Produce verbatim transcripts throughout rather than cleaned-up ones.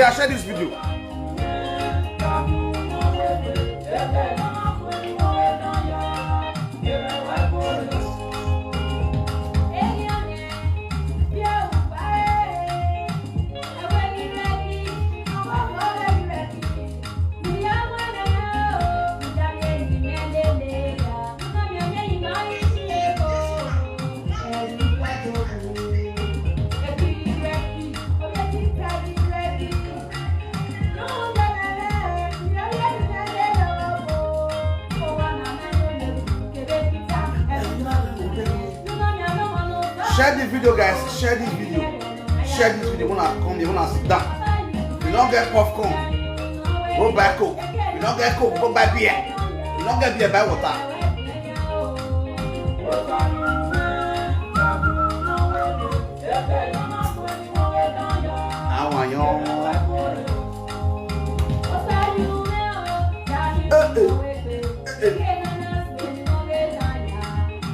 Yeah, share this video. Share this video, guys. Share this video. Share this video. Wanna come? You wanna sit down? You don't get popcorn? Go buy coke. You don't get coke? Go buy beer. You don't get beer? Buy water. Àwọn èèyàn. Eh, eh, eh, eh.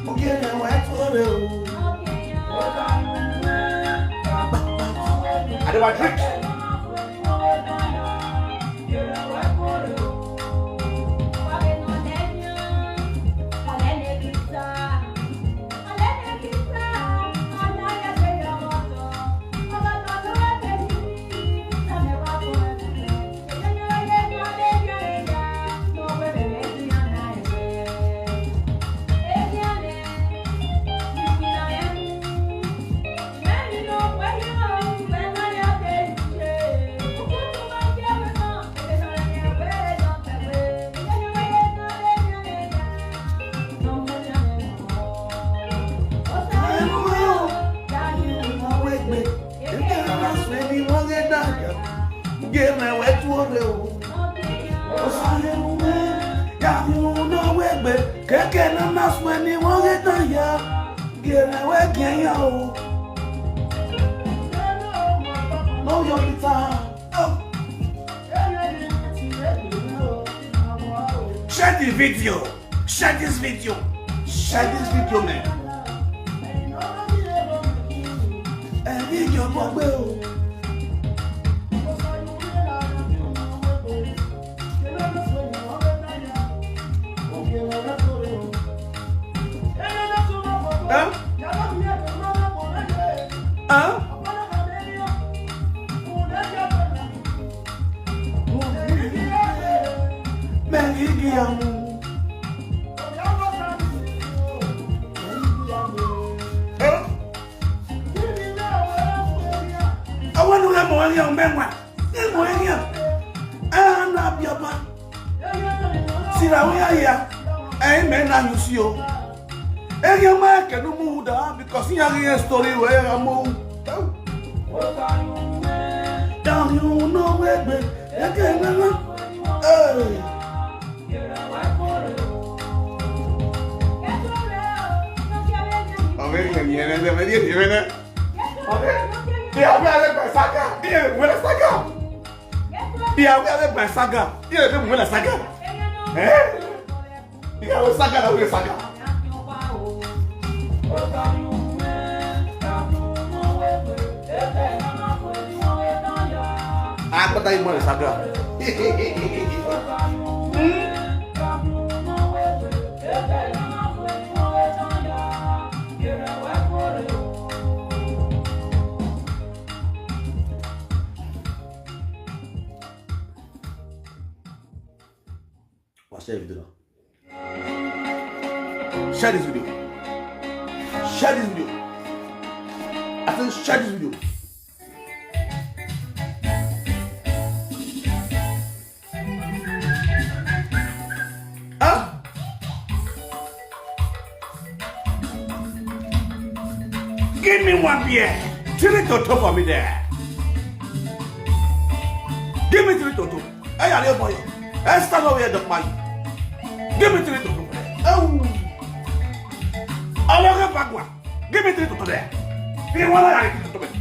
Oge na wa tore o. I dey drink. Keke na na swe ni wonge ta ya. Gere we gen ya o. No yo pizza. Oh. Share the video. Share this video. Share this video, man. Ẹ ní ìjọba ọgbẹ́ o. Huh? Huh? Awanu ya mo ya menwa. Ni mo ya. Ana biaba. Sira wo ya ya. Ai me na nyusi o. Ege ma ke no mu da because ya ge story we ya mo. Down you know we be. Ege na na. Hey. Ọmọ ènìyàn ni ẹni ẹni ẹni ẹni. Ọmọ ènìyàn ni ẹni ẹni ẹni. Ìyàwó alẹ́ gbà sága. Ìyàwó alẹ́ sága. Ìyàwó alẹ́ gbà sága. Ìyàwó alẹ́ gbà sága. Ẹ́? Ìyàwó sága náà wúlò sága. Agbada imọ rẹ saga. Share this video. Share this video. I said share this video. Huh? Give me one beer. Three toto for me there. Give me three toto. Hey, are you boy? Hey, stand over here, dog man. Give me three toto. Oh. I want to back one. Give me three toto there. Give me one like toto there.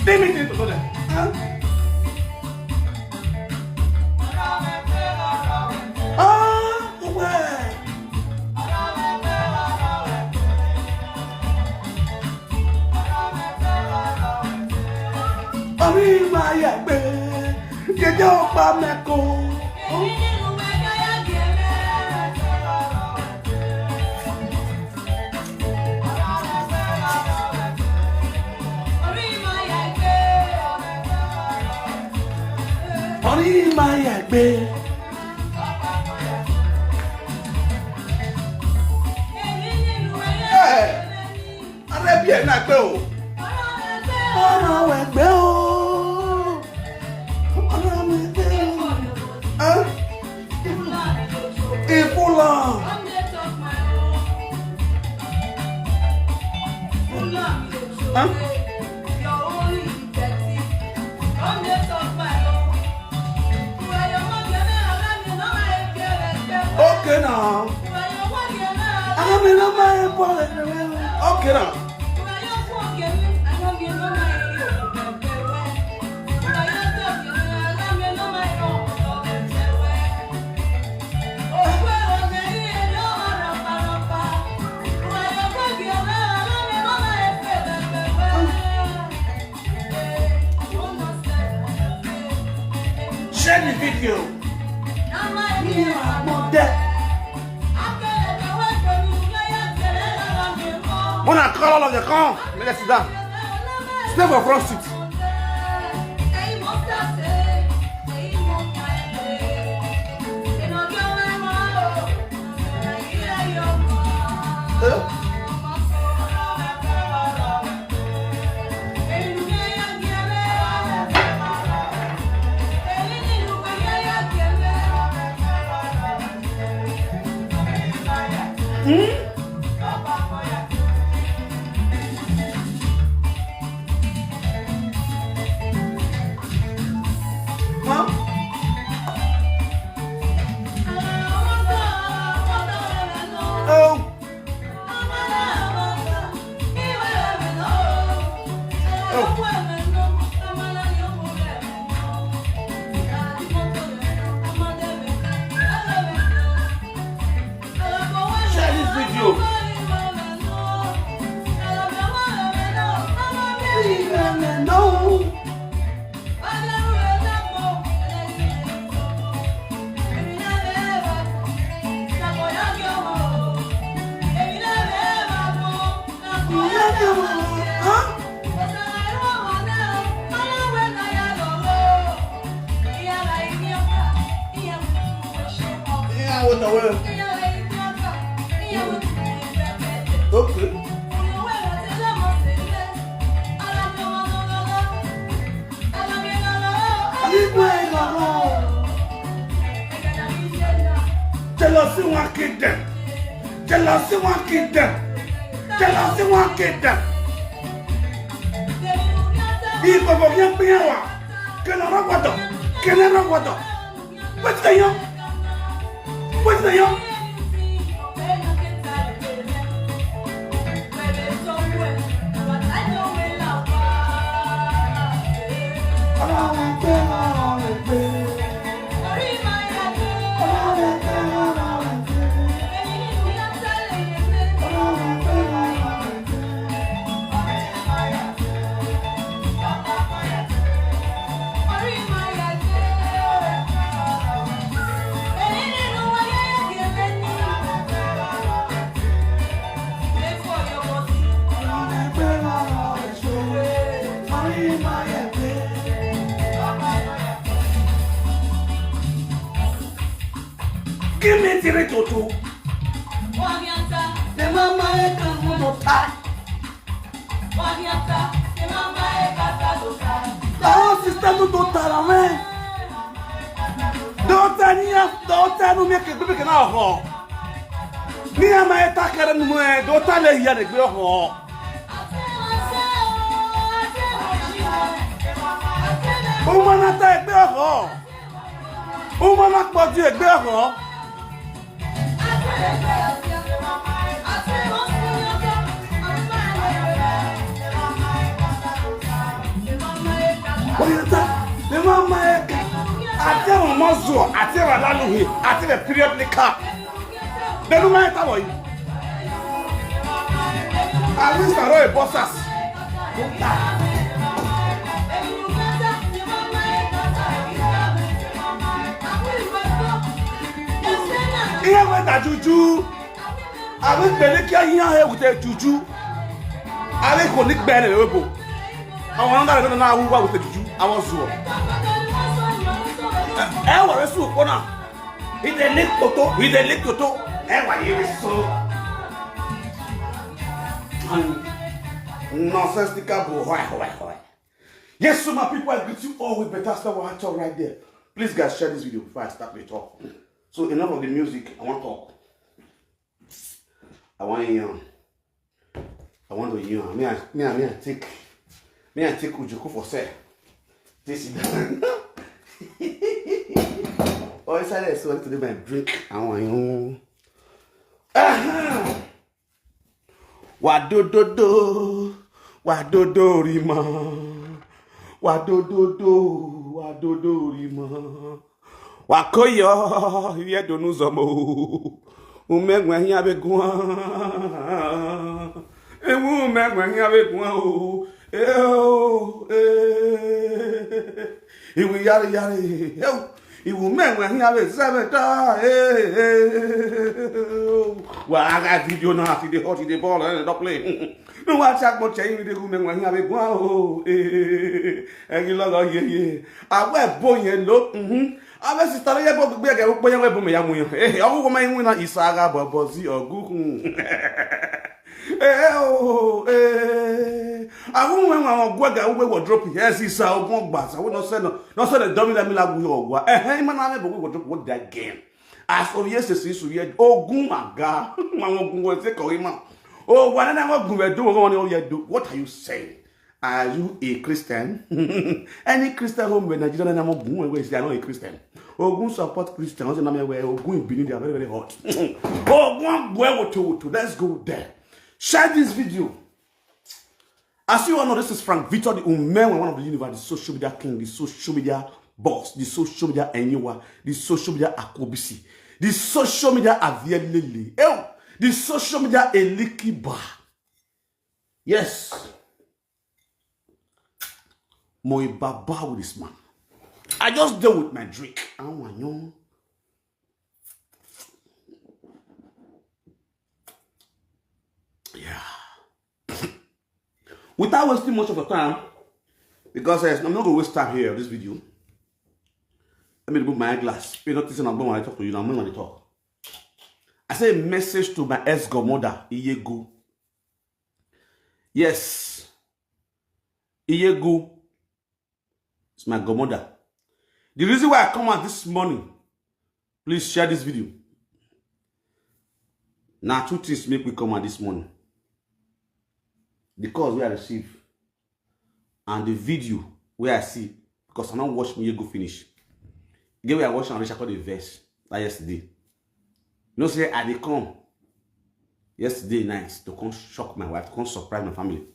Give me three toto there. Huh? Ah, well. Orí máa yẹ pé. Jeje ọkpa meko. Orí máa yà gbé. Ẹ, ara bí ẹ̀ náà gbé o. Ọ̀rọ̀ wẹ̀ gbé o. Ọ̀rọ̀ wẹ̀ gbé o. Ẹ? Ìfúnlọ̀. Ẹ? Okay now. Ara mi ló máa ń bọ̀ lẹ́nu. Okay now. Share the video. When I call all of the come, let us sit down. Stay for front seat. Share this video. Okay. Jealousy wan kill them. Jealousy wan kill them. Jealousy wan kill them. Ibo bo yen piyan wa. Kena ro gbọdọ. Kena ro gbọdọ. Wetin dey yarn? Wetin dey yarn? Give me three to two. The mama can no tie. Àwọn sister tó tó tara mẹ́. Dọ́tà ní dọ́tà ní omi ẹ̀kẹ́ gbẹ́bí kan náà hàn. Ní àmà ẹ̀ tá kẹrẹ́ nu mọ́ ẹ̀ dọ́tà lè yẹ ẹ̀gbẹ́ hàn. Ó máa ń ta ẹgbẹ́ hàn. Ó máa ń pọ̀ ju ẹgbẹ́ hàn. Oyata, the mama eka. Ate wa mozo, ate wa laluhi, ate wa period ni ka. Benu ma eta wo yi. Awi saro e bossas. Puta. Ihe weta juju. Abin da nake yin ya wuce juju. Abin ko ni gbene ne webo. Àwọn ọ̀nà rẹ̀ náà wúwá wùtẹ̀ jùjú, àwọn zuọ̀. Ẹ wà rẹ̀ sùn kọ́nà. Ìdè ní kòtó, ìdè ní kòtó. Ẹ wà yìí rẹ̀ sùn. Nonsensical bull. Hoi, hoi, hoi. Yes, so my people, I greet you all with better stuff. I talk right there. Please, guys, share this video before I start the talk. So enough of the music. I want talk. I want yarn. I want to yarn. Me, I, me, I, me, I take, me, I take Ujuku for sale. This is oh, inside there, so I need to do my drink. I want you. Aha! Wadododo, wadodorima, wadododo, wadodorima. Wakoyo, iye donu zomo. Ume ngwe hia be gwa. Ewu ume ngwe hia be gwa o. Eh, oh, eh. Iwu yari yari. Eh, oh. Iwu me ngwe hia be zebe da. Eh, eh, eh, eh. Wa aga video na, see the hot, the ball, eh, don't play. No wa chak mo che, iwu de gu me ngwe hia be gwa o. Eh, eh, eh, eh. Egi logo ye ye. Awe bo ye lo. Mhm. Awe sister ye bo gbe ge bo ye we bo me ya mu yo. Eh, owo me nwe na isaga bobozi ogugu. Eh, oh, eh. Awu nwe nwa ogwa ga uwe wardrobe. Yes, isa ogun gba. Sa we no send, no send the dummy that me la gu ogwa. Eh, eh, man na me bo wardrobe what that game. As of yes, yes, yes, yes. Ogun aga. Ma ogun wo se ko ima. Oh, wa na na ogun we do wo ni o ye do. What are you saying? Are you a Christian? Any Christian home in Nigeria na mo gun we say I'm not a Christian. Ogun support Christian. What's the name we Ogun in Benin? They are very, very hot. Ogun we wo to to. Let's go there. Share this video. As you all know, this is Frank Victor, the Umewe, one of the universe, the social media king, the social media boss, the social media Enyiwa, the social media Akobisi, the social media Avielele, ew, the social media Elikiba. Yes. Moi Baba with this man. I just deal with my drink. I want you. Yeah. Without wasting much of your time, because uh, I'm not going to waste time here, this video. Let me remove my eyeglass. You know, this is not when I talk to you now, I'm going to talk. I say a message to my ex godmother, Iyego. Yes. Iyego. It's my godmother. The reason why I come out this morning, please share this video. Now, two things make me come out this morning. The calls where I receive and the video where I see, because I don't watch me go finish. Get where I watch and reach, I call the verse that yesterday. You know, say I dey come yesterday night to come shock my wife, to come surprise my family.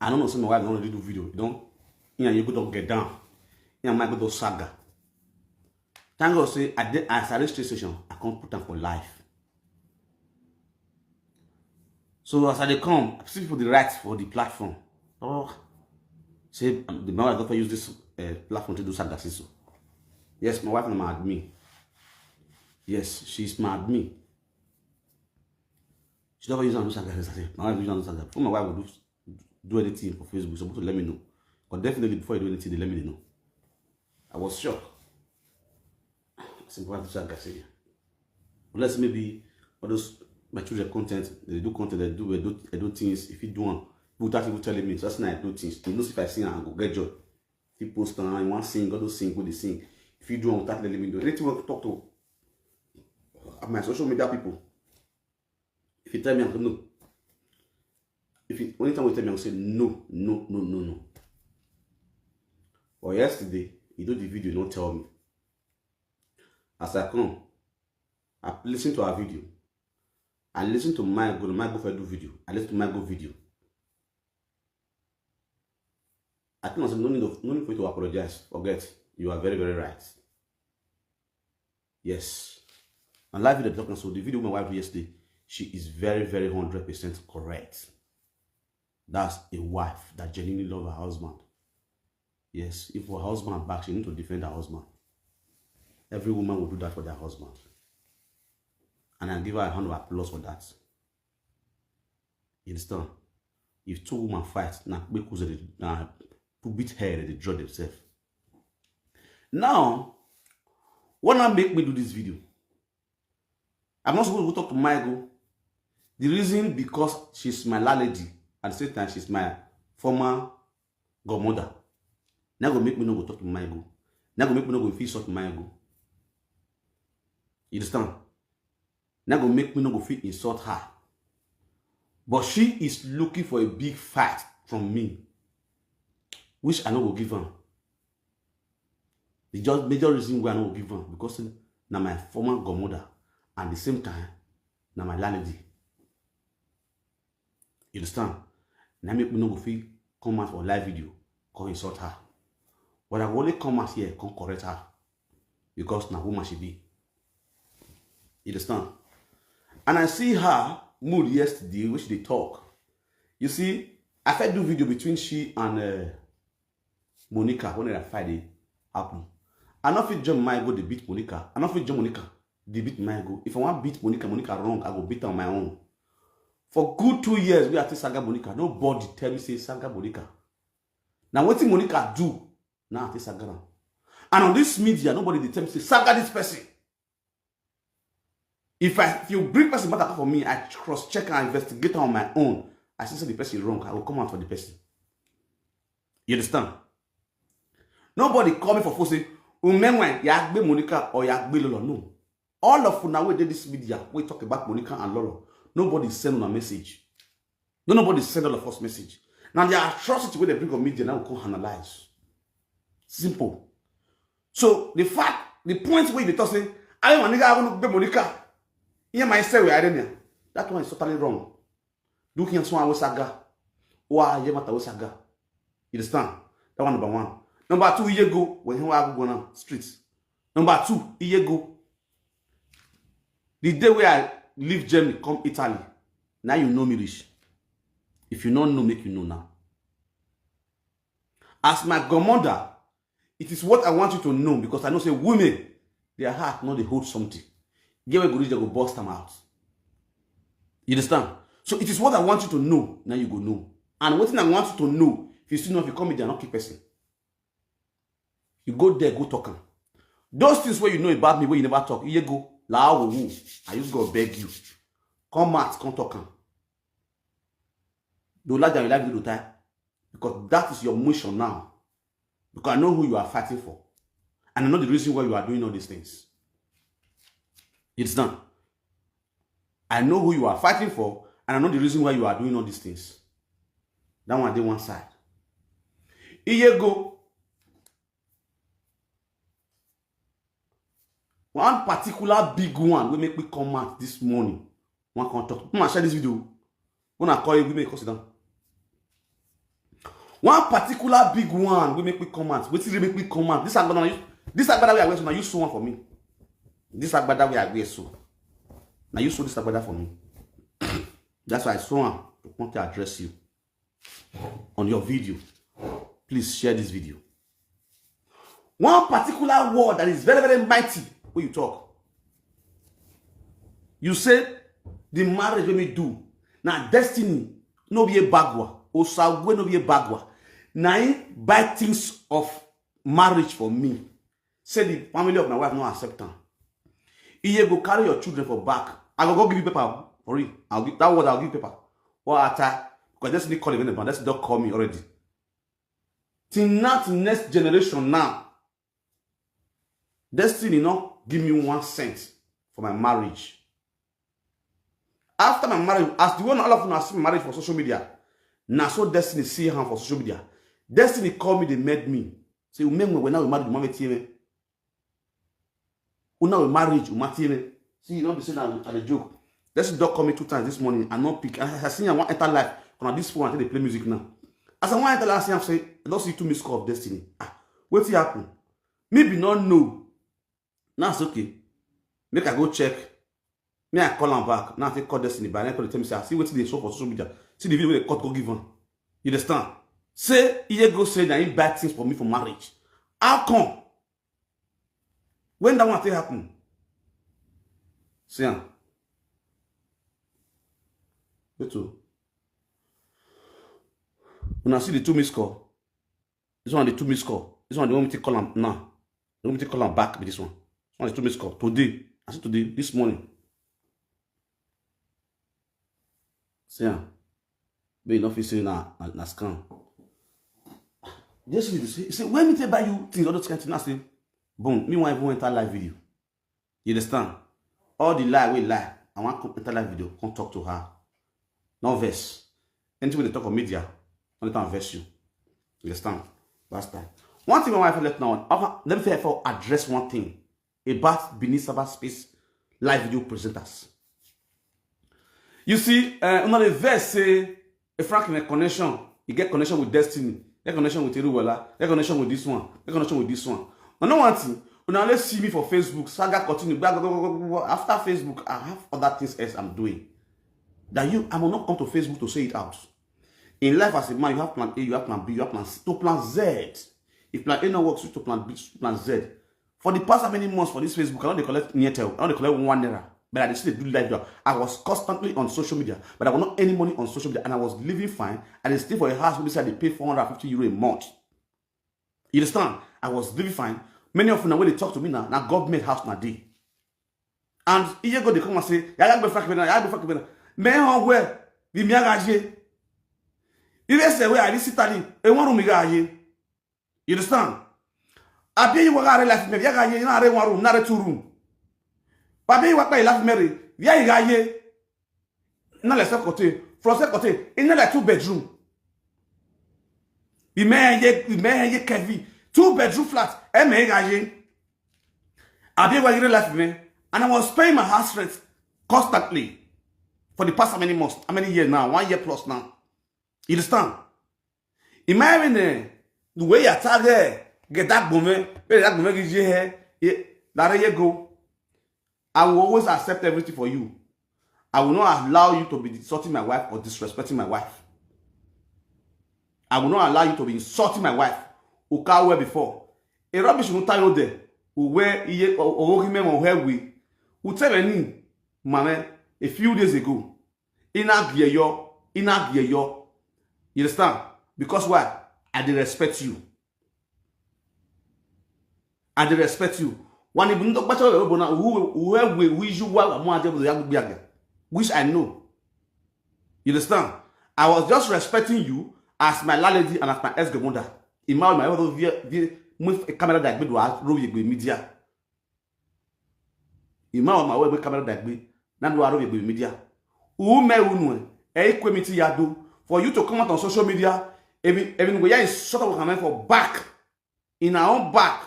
I don't know, say my wife don already do video. You don't, you know, you go to get down. You know, my go to saga. Thank God, say I did, as I reach train station, I can't put them for life. So as I dey come, I see people dey write for the platform. Oh, say um, the man I got to use this uh, platform to do saga so. Yes, my wife na my admin. Yes, she's my admin. She never use am do saga. I say, my wife use am do saga. Before my wife will do do anything for Facebook, suppose to let me know. But definitely before you do anything, they let me know. I was shocked. I said, what do saga say? Unless maybe all those my children content, they do content, they do, they do, they do things. If you do one, people start even telling me, so that's why I do things. You know, if I see am, I go get joy. If you post on, you want sing, all those sing, go they sing. If you do one, start letting me do anything. Want to talk to uh, my social media people. If you tell me, I'm no. If you only time you tell me, I'll say no, no, no, no, no. But yesterday, you do the video, you don't tell me. As I come, I listen to our video. I listen to my go, my go for do video. I listen to my go video. I think I said no need of no need for you to apologize. Forget, you are very, very right. Yes. And live video talking. So the video with my wife yesterday, she is very, very hundred percent correct. That's a wife that genuinely love her husband. Yes, if her husband back, she need to defend her husband. Every woman will do that for their husband. And I give her a hand of applause for that. You understand? If two women fight, na kpekus dey, na beat head dey draw themselves. Now, what now make me do this video? I'm not supposed to talk to Michael. The reason, because she's my landlady, at the same time she's my former godmother. Now go make me no go talk to Michael. Now go make me no go feel sort Michael. You understand? Now go make me no go feel insult her. But she is looking for a big fight from me, which I no go give am. The just major reason why I no go give am, because na my former godmother, and the same time, na my landlady. You understand? Now make me no go feel come out for live video, come insult her. But I go only come out here, come correct her, because na woman she be. You understand? And I see her mood yesterday, which they talk. You see, I fit do video between she and uh, Monica when that fight dey happen. I no fit join Michael dey beat Monica. I no fit join Monica dey beat Michael. If I wan beat Monica, Monica wrong, I go beat am on my own. For good two years, we are Saga Monica. Nobody tell me say Saga Monica. Now wetin Monica do? Now I Saga am. And on this media, nobody dey tell me say Saga this person. If I, if you bring person matter come for me, I cross check and investigate on my own. I see say the person wrong, I will come out for the person. You understand? Nobody call me for phone say, "Umenwe, ya gbe Monica or ya gbe Lolo." No. All of una wey dey this media, we talk about Monica and Lolo. Nobody send una message. No, nobody send all of us message. Now the atrocity wey they bring on media now we come analyze. Simple. So the fact, the point where they talk say, "I am a nigga, I want to be Monica." Here my say we are there. That one is totally wrong. Do here so we Saga. Why you matter with Saga? You understand? That one number one. Number two, Iyego, when he was going on streets. Number two, Iyego. The day where I leave Germany, come Italy, now you know me reach. If you don't know, make you know now. As my godmother, it is what I want you to know, because I know say women, their heart no dey hold something. Get where go reach, they go bust them out. You understand? So it is what I want you to know, now you go know. And wetin I want you to know, if you still know, if you come media, not keep person. You go there, go talk am. Those things where you know about me, where you never talk, you go, la wo wo. I use God beg you. Come out, come talk am. Do like that, you like video time. Because that is your mission now. Because I know who you are fighting for. And I know the reason why you are doing all these things. It's done. I know who you are fighting for, and I know the reason why you are doing all these things. That one dey one side. Iyego. One particular big one wey make me come out this morning. One come talk. Una share this video. Una call you, we make come sit down. One particular big one wey make me come out. Wetin really make me come out? This agbada, na you, this agbada wey I wear so, na you sew am for me. This agbada wey I wear so, na you sew this agbada for me. That's why I sew am to come to address you on your video. Please share this video. One particular word that is very, very mighty wey you talk. You say the marriage wey me do, na destiny no be a bagua, Osagwe no be a bagua. Na him buy things of marriage for me. Say the family of my wife no accept am. Iyego, carry your children for back. I go go give you paper for real. I'll give that word. I'll give you paper. What I tell? Because destiny call me, but destiny don call me already. Till now, till next generation now, destiny no give me one cent for my marriage. After my marriage, as the one all of una see my marriage for social media, na so destiny see am for social media. Destiny call me, they met me. Say, "Umenwe, when now we married, you married here." Una we marriage, you married here. See, you no be say na I dey joke. Destiny don call me two times this morning. I no pick. As I see, I wan enter live. Una this phone, I take dey play music now. As I wan enter live, I see am say, I don see two missed call of destiny. Ah, wetin happen? Me be no know. Now it's okay. Make I go check. Me, I call am back. Now I take call destiny, but I call dey tell me say, "I see wetin dey show for social media. See the video wey they cut go give am." You understand? Say Iyego say na him buy things for me for marriage. How come? When that one take happen? See am. Wait o. Una see the two miss call. This one, the two miss call. This one, they want me to call am now. They want me to call am back with this one. This one, the two miss call. Today. I said today, this morning. See am. But you no fit say na, na, na scam. Yes, he say, he say, "When me take buy you things, all those kind of things." I say, "Boom." Meanwhile, even enter live video. You understand? All the lie, we lie. I want come enter live video, come talk to her. No verse. Anything wey dey talk on media, no let am vex you. You understand? Last time. One thing my wife let now, let me first address one thing about Benin Cyberspace live video presenters. You see, uh, una dey vex say a Frank in a connection, he get connection with Destiny, get connection with Eruwala, get connection with this one, get connection with this one. But no one thing, una only see me for Facebook, saga continue, blah, blah, blah, blah, blah, blah. After Facebook, I have other things else I'm doing. That you, I will not come to Facebook to say it out. In life as a man, you have plan A, you have plan B, you have plan C, to plan Z. If plan A no work, switch to plan B, switch to plan Z. For the past how many months for this Facebook, I no dey collect nyetel, I no dey collect one naira. But I dey still dey do live job. I was constantly on social media, but I was not earning money on social media, and I was living fine. I dey stay for a house wey be say I dey pay four hundred and fifty euro a month. You understand? I was living fine. Many of una wey dey talk to me now, na government house una dey. And Iyego dey come and say, "Yaya gbe Frank Bena, yaya gbe Frank Bena." Me hon we, bi mi aga je. Ibe se we, I dey sit ali, e one room ga ye. You understand? Abi you wa ga re life me, ya ga ye, na re one room, na re two room. Abi you wa pa life me re, ya ga ye. Na le se kote, from se kote, in na le two bedroom. Bi me ye, bi me ye Kevin, two bedroom flat, e me ga ye. Abi you wa re life me, and I was paying my house rent constantly for the past how many months, how many years now? One year plus now. You understand? Imagine, eh, the way you attack her, get that woman, where that woman is here, that you go. I will always accept everything for you. I will not allow you to be insulting my wife or disrespecting my wife. I will not allow you to be insulting my wife. Ukawe before. A rubbish will tell you there. Uwe iye o ogi memo hewe. Utele ni mame a few days ago. Ina gieyo, ina gieyo. You understand? Because why? I dey respect you. I dey respect you. Wani bundo bacha we bona uwe uwe we wiju wa mo aje budo ya gbia. Which I know. You understand? I was just respecting you as my landlady and as my ex-godmother. Ima my other via via move a camera that gbedwa robi egbe media. Ima my way camera that gbe na do robi egbe media. Ume unu e ikwe mi ti ya do for you to come out on social media, even even we ya insult our comment for back, in our own back,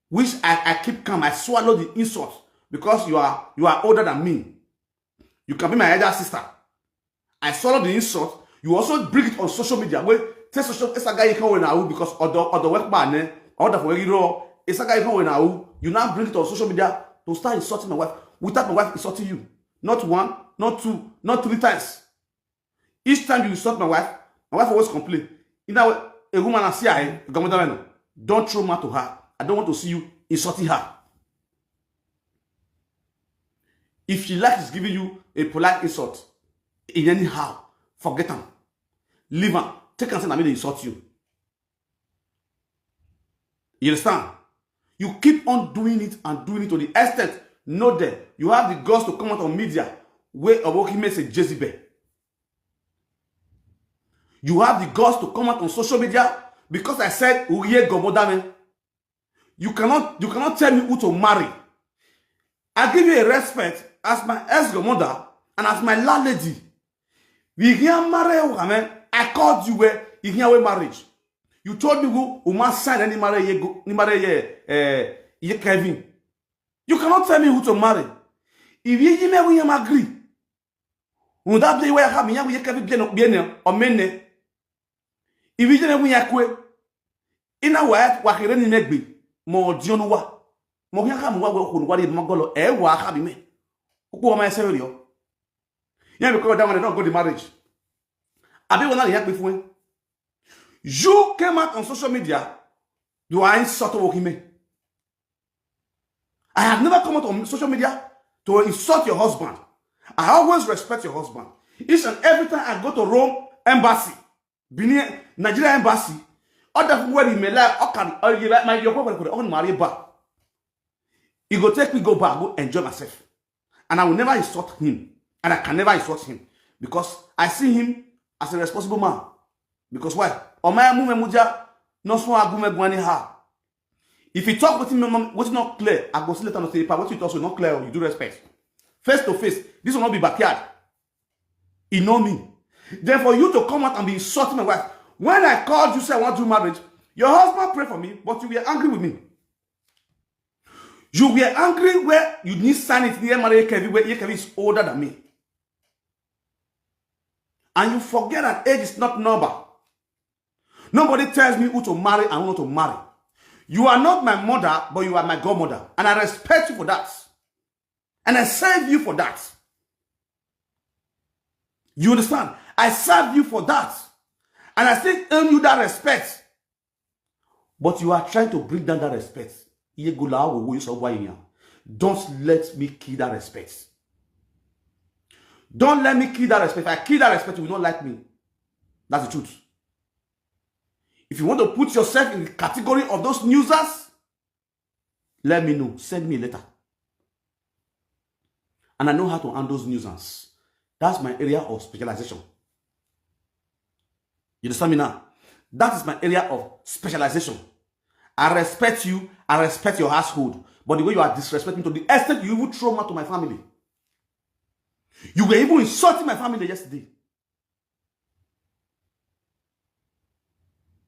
which I, I keep calm. I swallow the insult because you are you are older than me. You can be my elder sister. I swallow the insult. You also bring it on social media. Wait, say social esa guy you come now because other other work man eh, other for you know esa guy you come now. You now bring it on social media to start insulting my wife without my wife insulting you. Not one, not two, not three times. Each time you insult my wife, my wife always complain. You know, a woman I see her, eh, don't throw matter to her. I don't want to see you insulting her. If she likes giving you a polite insult in anyhow, forget am. Leave am. Take am say na me dey insult you. You understand? You keep on doing it and doing it to the extent, know that you have the guts to come out on media where Oboki makes a Jezebel. You have the guts to come out on social media because I said Uye Gobodame. You cannot you cannot tell me who to marry. I give you a respect as my ex-godmother and as my landlady. We here marry woman. I called you where you here with marriage. You told me who who must sign any marriage you go any marriage uh, uh, Kevin. You cannot tell me who to marry. If you give me we am agree. Who that day where have me we Kevin bien bien or mene. If you didn't win yakwe. Ina wa wa kire ni megbe. Mo di onu wa. Mo ya ka mo wa we ko wa ri mo golo e wa ka bi me. Uku o ma ese ri o. Yeah, because that one don't go the marriage. Abi wona ya pe fun e. You came out on social media. You are insult Oboki me. I have never come out on social media to insult your husband. I always respect your husband. Each and every time I go to Rome embassy, Benin, Nigeria embassy, all that where you may like, okay, oh, you like my your property, oh, Marie Ba. He go take me go back, go enjoy myself. And I will never insult him. And I can never insult him. Because I see him as a responsible man. Because why? Omaya mu memuja, no so agume gwani ha. If you talk with him, what is not clear, I go see later on say, "Pa, what you talk so not clear, you do respect." Face to face, this will not be backyard. You know me. Then for you to come out and be insulting my wife. When I called you, say I want to do marriage, your husband prayed for me, but you were angry with me. You were angry where you need sanity near Maria Kevin, where Kevin is older than me. And you forget that age is not number. Nobody tells me who to marry and who not to marry. You are not my mother, but you are my godmother. And I respect you for that. And I serve you for that. You understand? I serve you for that. And I still earn you that respect. But you are trying to bring down that respect. Iye gola wo wo so wa yin. Don't let me kill that respect. Don't let me kill that respect. If I kill that respect, you will not like me. That's the truth. If you want to put yourself in the category of those newsers, let me know. Send me a letter. And I know how to handle those nuisance. That's my area of specialization. You understand me now? That is my area of specialization. I respect you. I respect your household. But the way you are disrespecting to the extent you even throw out to my family. You were even insulting my family yesterday.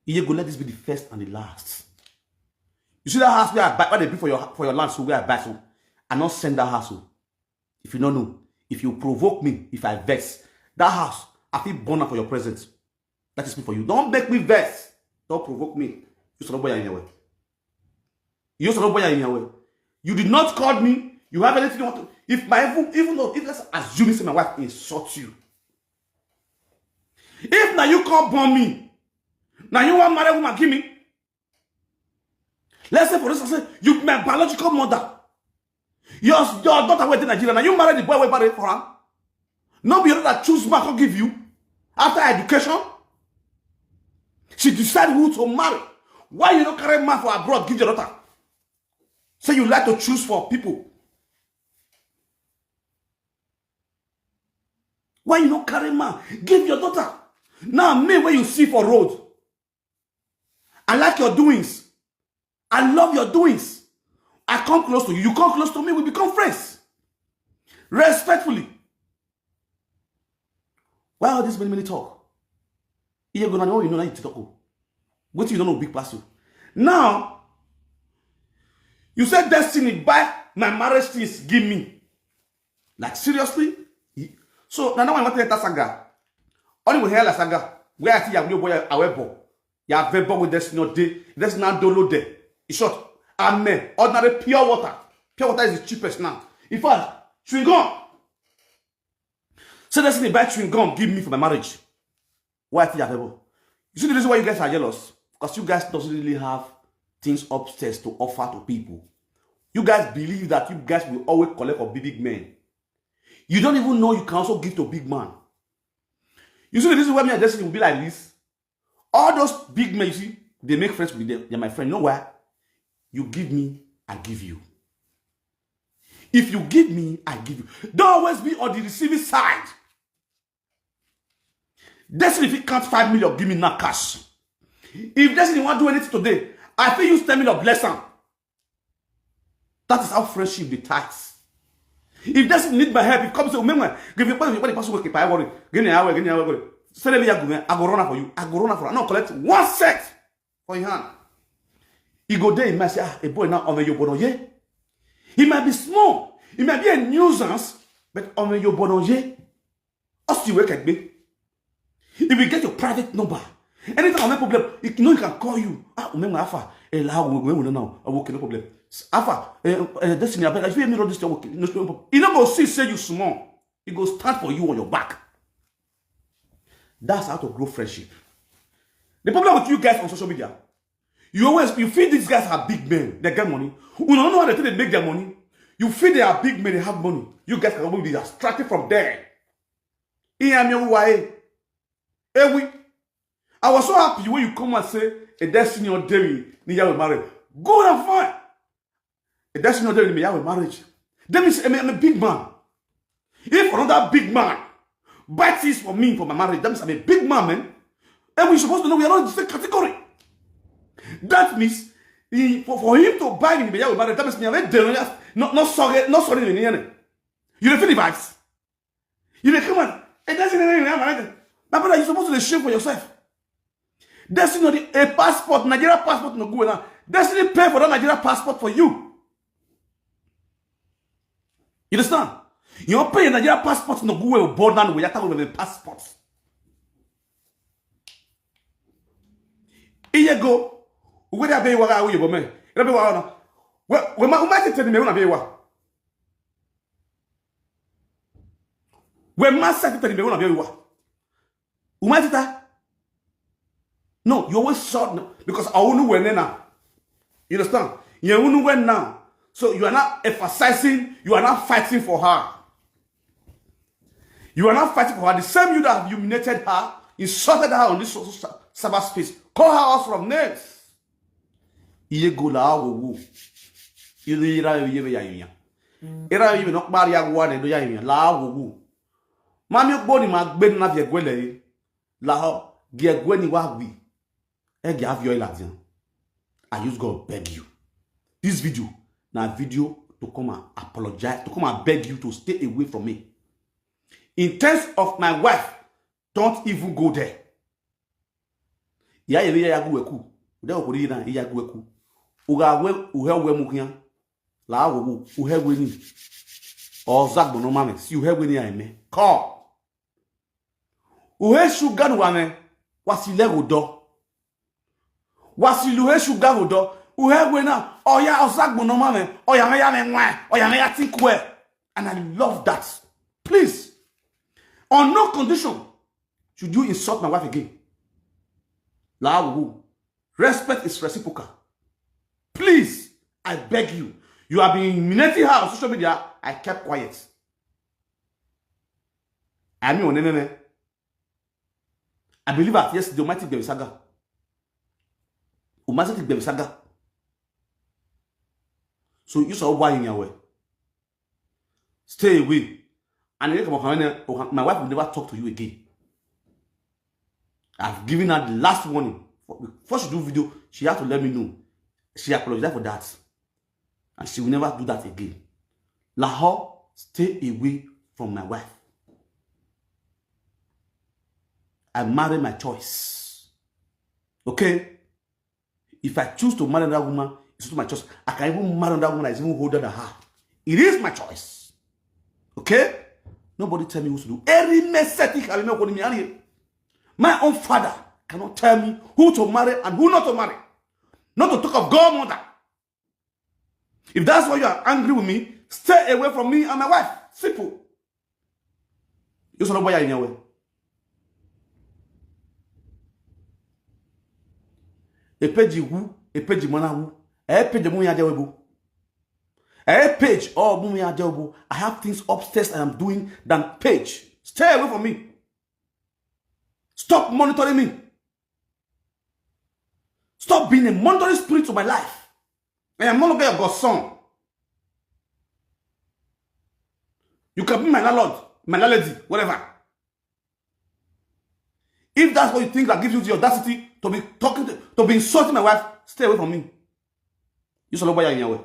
You go let this be the first and the last. You see that house where I buy, where they build for your for your land, so where I buy, so I not send that house. So if you don't know, if you provoke me, if I vex, that house, I feel burn up for your presence. That is me for you. Don't make me vex. Don't provoke me. You stop boy in your way. You stop boy in your way. You did not call me. You have anything you want to. If my even even though if let's assume say my wife insult you. If now you call born me, now you want marry woman give me. Let's say for instance, say you my biological mother. Your your daughter went to Nigeria. Now you marry the boy we marry for her. No be your daughter choose man come give you after education. She decide who to marry. Why you don't carry man for abroad give your daughter? Say you like to choose for people. Why you no carry man give your daughter? Now me where you see for road. I like your doings. I love your doings. I come close to you. You come close to me. We become friends. Respectfully. Why all this many many talk? You go now you know now you talk. What you don't know big pass you. Now, you said Destiny buy my marriage things give me. Like seriously? So now now I want to enter saga. Only we hear la saga. Where I see your boy our boy. Ya vebo with Destiny no day. That's not dolo day. In short, amen. Ordinary pure water. Pure water is the cheapest now. In fact, chewing gum. So Destiny buy chewing gum give me for my marriage. Why I think you You see the reason why you guys are jealous? Because you guys doesn't really have things upstairs to offer to people. You guys believe that you guys will always collect for big big men. You don't even know you can also give to big man. You see the reason why me and Destiny will be like this? All those big men, you see, they make friends with them. They're my friend. You know why? You give me, I give you. If you give me, I give you. Don't always be on the receiving side. Destiny, if you can't five million, give me now cash. If Destiny want do anything today, I feel you ten million bless am. That is how friendship be tight. If Destiny need my help, if come say, "Remember, give me money, money, pass work, I worry. Give me hour, give me hour, worry." Send me, I go, man. I go run am for you. I go run am for you. I no collect one cent for your hand. He go there, he might say, "Ah, a boy now, on your bono, yeah." He might be small, he might be a nuisance, but on your bono, yeah. Us you work at me. If you get your private number, anytime I have problem, you know you can call you. Ah, remember Alpha. Eh, la, we we we now. I work no problem. Alpha, eh, eh, Destiny, I beg, if you hear me run this thing, work, no problem. You no go see say you small. It go stand for you on your back. That's how to grow friendship. The problem with you guys on social media, you always you feel these guys are big men, they get money. You don't know how they think they make their money. You feel they are big men, they have money. You guys can always be distracted from there. Iyan mi wa e. Ewi. I was so happy when you come and say, "A Destiny or Demi, ni ya we marry." Good and fine. "A Destiny or Demi, ni ya we marriage." That means I'm a, I'm a big man. If another big man buy things for me for my marriage, that means I'm a big man, man. And we supposed to know we are not in the same category. That means he, for, for him to buy me, ni ya we marriage, that means me, I'm a, not, not sorry, not sorry. You dey feel the vibes? You dey come on. "A Destiny, ni ya we marriage." My brother, you supposed to dey shame for yourself. Destiny, no, the, a passport, Nigeria passport, no go now. Destiny pay for that Nigeria passport for you. You understand? You don't pay a Nigeria passport, no go well, board now, we have to have a passport. Iye go, where they be wa, where you go, man? They be wa, no. Well, we ma, we might tell me, we na be wa. We must say, tell me, we na be wa. Umatita? No, you always short, no, because I won't win now. You understand? You won't win now. So you are not emphasizing, you are not fighting for her. You are not fighting for her. The same you that have humiliated her, insulted her on this social sa-, cyberspace, call her out from names. Iye go la wo wo. Iye ra iye ya iye. Era iye no kpari ya wa ne do ya iye la wo wo. Mami ogbo ni ma gbe na vie gwele. La ho, gi egwe ni wa wi. E gi avio iladian. I use God beg you. This video na video to come and apologize, to come and beg you to stay away from me. In terms of my wife, don't even go there. Ya yebe ya yagu eku. Ude okori na yagu eku. Uga we, uhe we mukian. La wo wo, uhe we ni. Ozagbo no mame, si uhe we ni aime. Call. Uhe sugar wa me, wa si le go do. Wa si lu he sugar go do. Uhe we na, oya ozagbo no mame, oya me ya me nwa, oya me ya think well. And I love that. Please, on no condition should you insult my wife again. La wo. Respect is reciprocal. Please, I beg you. You have been humiliating her on social media. I kept quiet. I mean, on enemy. I believe that yesterday, Almighty Gbebisaga. Almighty Gbebisaga. So you saw why in your way. Stay away. And then come on, my wife will never talk to you again. I've given her the last warning. Before she do video, she had to let me know. She apologized for that. And she will never do that again. Lahore, stay away from my wife. I marry my choice. Okay? If I choose to marry that woman, it's not my choice. I can even marry that woman that is even older than her. It is my choice. Okay? Nobody tell me who to do. Every message I make, my own father cannot tell me who to marry and who not to marry. Not to talk of godmother. If that's why you are angry with me, stay away from me and my wife. Simple. You should not buy in your way. A page who, a page mana who, a page mu ya dewe bu. A page or mu ya dewe bu. I have things upstairs I am doing than page. Stay away from me. Stop monitoring me. Stop being a monitoring spirit to my life. I am no longer your godson. You can be my landlord, my landlady, whatever. If that's what you think that gives you the audacity to be talking to, to be insulting my wife, stay away from me. You should not buy in your way.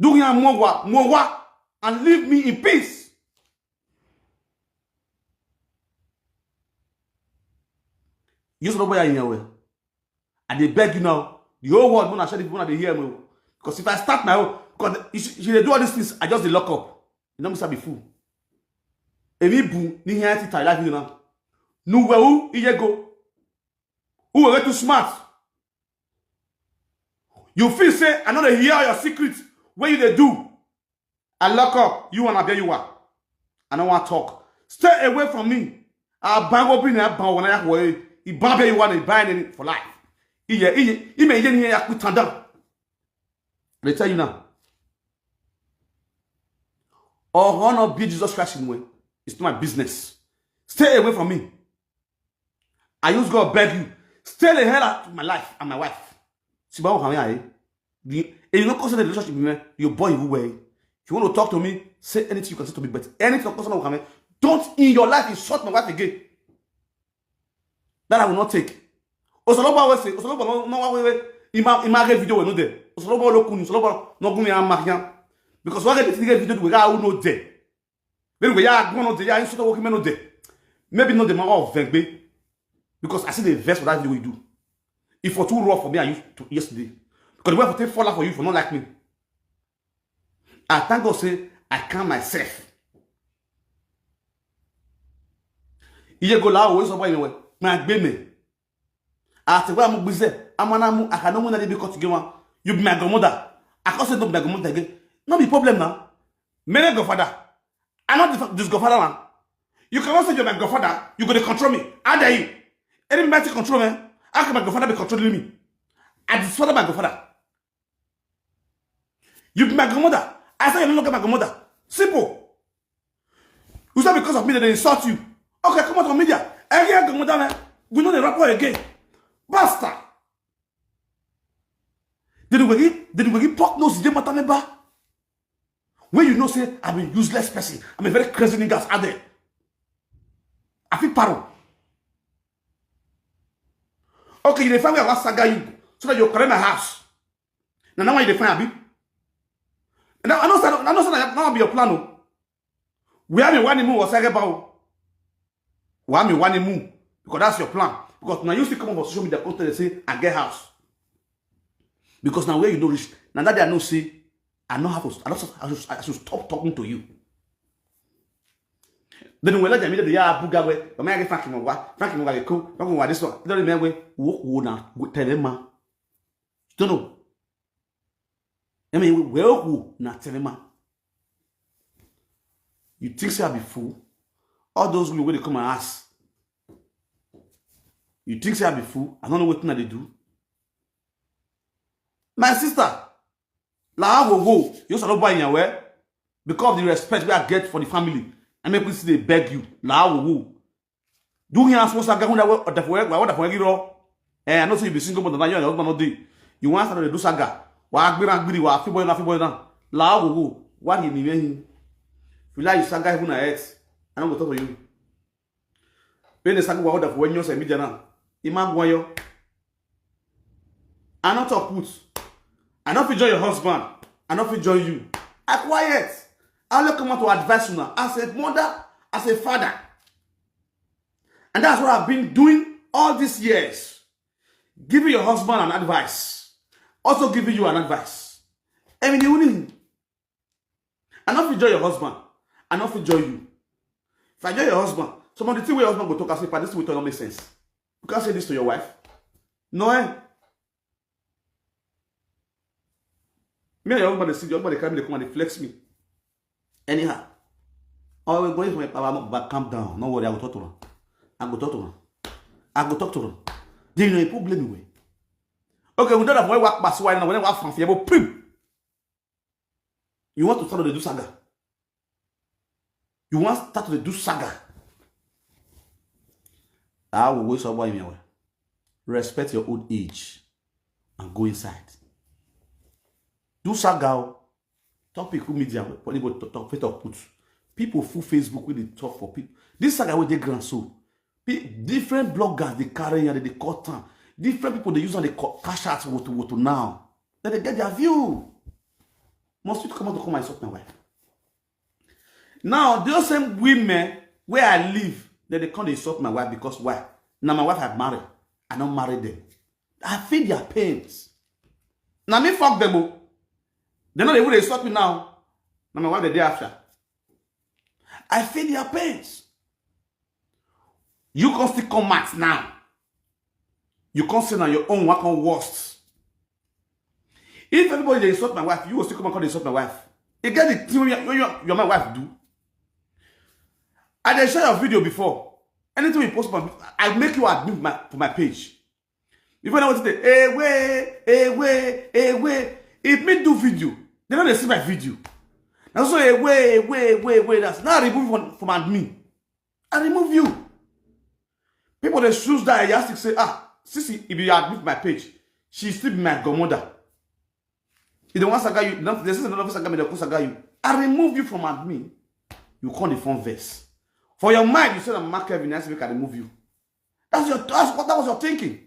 Do your more wa, more wa, and leave me in peace. You should not buy in your way. I dey beg you now. The whole world, when I share the people, when I dey hear me. Because if I start my own, because she, she dey do all these things, I just dey lock up. You know me, sabi fool. Emi bu ni here ti tie life now. Nu we u iye go. Who are too smart? You feel say I know they hear your secret. Where you they do? I lock up. You wanna bear you are. I don't want to talk. Stay away from me. I bang up in a bang when I have way. He bang you want to bind it for life. Iye, iye, he may yen ya quit down. They tell you now. Or honor be Jesus Christ in way. It's not my business. Stay away from me. I use God beg you. Stay the hell out of my life and my wife. Sibawo kame aye. The, and you know, consider the relationship, man. Your boy who way. If you want to talk to me, say anything you can say to me, but anything that concerns me, don't in your life insult my wife again. That I will not take. Osolobo always say, Osolobo no, no, wait, wait. Ima, ima get video we no there. Osolobo lo kunu, Osolobo no gumi amakian. Because what get the video we got no there. Then we are going no there, insult working men no there. Maybe not the man of Vengbe. Because I see the verse for that video we do. If for too rough for me, I used to yesterday. Because the way for take fall out for you for not like me. I thank God say I calm myself. Iye go la always about anyway. My baby. I say, "Well, I'm busy. I'm an amu. I can no win any because you want. You be my grandmother." I can't say no be my grandmother again. No be problem now. Many godfather. I'm not this godfather now. You cannot say you're my godfather. You go to control me. How dare you? Anybody control me? How can my godfather be controlling me? I disfather my godfather. You be my grandmother. I say you no longer my grandmother. Simple. You say because of me that they insult you. Okay, come out on media. Every grandmother, man, we know the rapper again. Basta. Did we give, did we give pork nose? Did matter me ba? When you know say I'm a useless person, I'm a very crazy nigga out there. I feel paro. Okay, you dey find where I wan saga you so that you carry my house. Now, now why you dey find abi? Now I know say I know say that be your plan o. Where me want to move or say about? Why me want to move? Because that's your plan. Because now you still come up on social media content and say I get house. Because now where you know reach, now that day I know say I know how to I know I should, I should stop talking to you. Then when like me the ya buga we, but my get Frankie Mwa, Frankie Mwa go, Frankie Mwa this one. Don't remember we wo wo na tell him ma. Don't know. I mean, we wo na tell him ma. You think say I be fool? All those women wey dey come and ask. You think say I be fool? I don't know wetin I dey do. My sister, la wo wo, you sort of buy your way because of the respect wey I get for the family. I make people dey beg you, la wo wo. Do here as once I get who that way or that way, what that way, you know. Eh, I know say you be single, but now you and your husband no dey. You want to do saga? Wa agbira agbiri, wa fi boy na fi boy na. La wo wo. What do you mean? If you like you saga even a ex, I don't go talk to you. When the saga wa order for when you say media now, imagine yo. I not talk put. I not fit join your husband. I not fit join you. I quiet. I only come out to advise you now as a mother, as a father. And that's what I've been doing all these years. Giving your husband an advice. Also giving you an advice. I mean, you need. I not fit join your husband. I not fit join you. If I join your husband, some of the thing wey your husband go talk, I say, "Pa, this wey talk no make sense." You can't say this to your wife. No, eh? Me and your husband dey see, your husband dey carry me, dey come and dey flex me. Anyhow. Oh, we go if my papa, but calm down. No worry, I go talk to him. I go talk to him. I go talk to him. Then you know, he put blame away. Okay, we don't have to work past why now. When I work from here, but pim. You want to start to do saga? You want to start to do saga? I will waste over him away. Respect your old age and go inside. Do saga o. Topic who media, people talk, talk, talk put. People full Facebook with the talk for people. This saga wey dey ground so. Pe- different bloggers dey carry and they cut am. Different people dey use and they cut cash out woto woto now. Then they get their view. Must you come out to come and insult my wife? Now, those same women where I live, then they come dey insult my wife because why? Now my wife I marry. I don't marry them. I feel their pains. Now me fuck them o. They know they will insult me now. Now my wife they dey after. I feel their pains. You can still come out now. You can't say now your own work on worst. If everybody dey insult my wife, you will still come and come dey insult my wife. You get the thing you, you, you, you my wife do. I dey share your video before. Anything you post, my, I make you admin for my, for my page. If I know what to say, away, away, away. If me do video, they don't see my video. And so away, away, away, away. That's now remove from, from admin. I remove you. People they choose that elastic say, ah, Sisi, if you admit my page, she still be my godmother. You don't want saga you, don't they say don't saga me, they saga you. I remove you from admin. You call the phone verse. For your mind, you said I'm Mark Kevin, I said we can remove you. That's your that's what that was your thinking.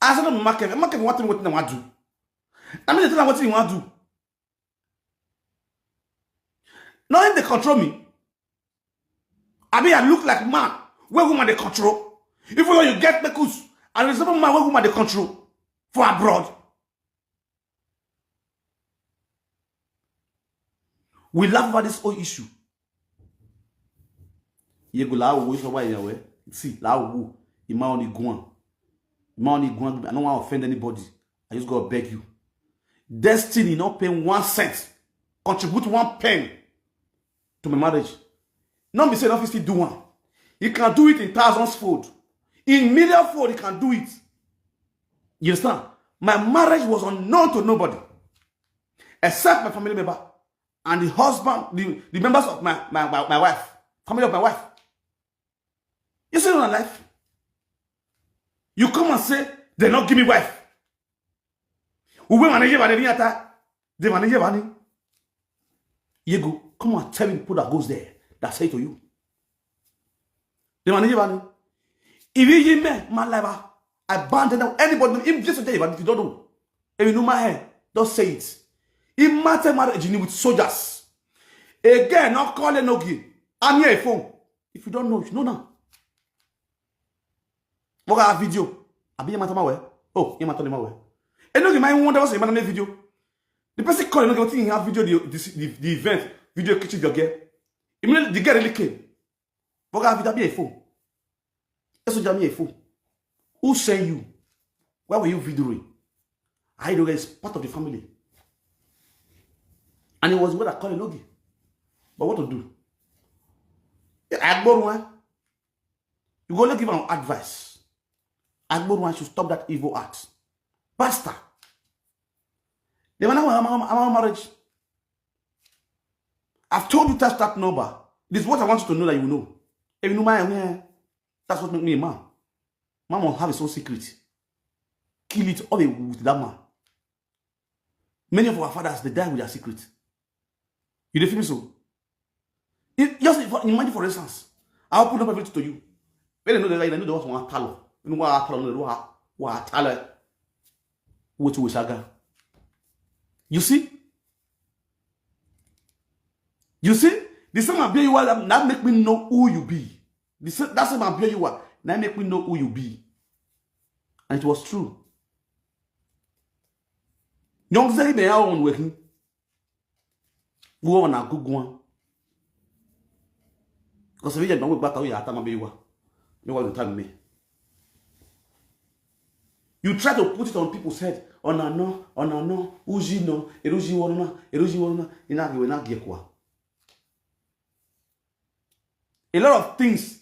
I said I'm Mark Kevin. Mark Kevin, what thing what thing I want to do? I mean, they tell them what thing you want to do. Now if they control me, I mean I look like man where woman they control. Even though you get the cus, and there's a man where woman they control for abroad. We laugh about this whole issue. You go la wo so why you see la wo. Ima only go on. Ima only go on. I don't want to offend anybody. I just gotta beg you. Destiny not paying one cent. Contribute one pen to my marriage. Not be say nothing still do one. He can do it in thousands fold. In million fold, he can do it. You understand? My marriage was unknown to nobody except my family member and the husband, the, the members of my, my, my, my wife, family of my wife. You see my life? You come and say, they not give me wife. Uwe manager ba de ni ata, they manager ba ni. You go, come and tell me people that goes there, that say to you. They manager ba ni. If you give me my life, I ban them. Anybody, if just say if you don't know, if you know my hair, don't say it. It matter marriage with soldiers. Again, not call it no give. I'm here phone. If you don't know, you know now. What got video? I be my time away. Oh, you my time away. And no, my one that was in my video. The person calling no thing have video the, the, the, the event video kitchen your girl. Immediately the girl really came. What got video be a phone? That's what Jamie a phone. Who send you? Why were you videoing? I know is part of the family. And it was what I call a logi. But what to do? I go one. You go only give an advice. I go one should stop that evil act. Pastor. They were now I'm marriage. I've told you that's that number. This is what I want you to know that you know. If you know my hand, that's what make me a man. Man must have his own secret. Kill it all with that man. Many of our fathers, they die with their secret. You dey feel me so? If, just for, imagine, for instance, I'll put up everything to you. When they know that I know the one talo. You know what talo, what talo. What we saga. You see? You see? The same appear you are, that make me know who you be. The same, that's my appear you are. That make me know who you be. And it was true. Young Zay, they are on with him. Who on a good one? Because if you don't go back to your time, you want to tell me. You try to put it on people's head. On a no, on a no, Uji no, Eruji one, Eruji one, Inagi, Inagi, Ekwa. A lot of things.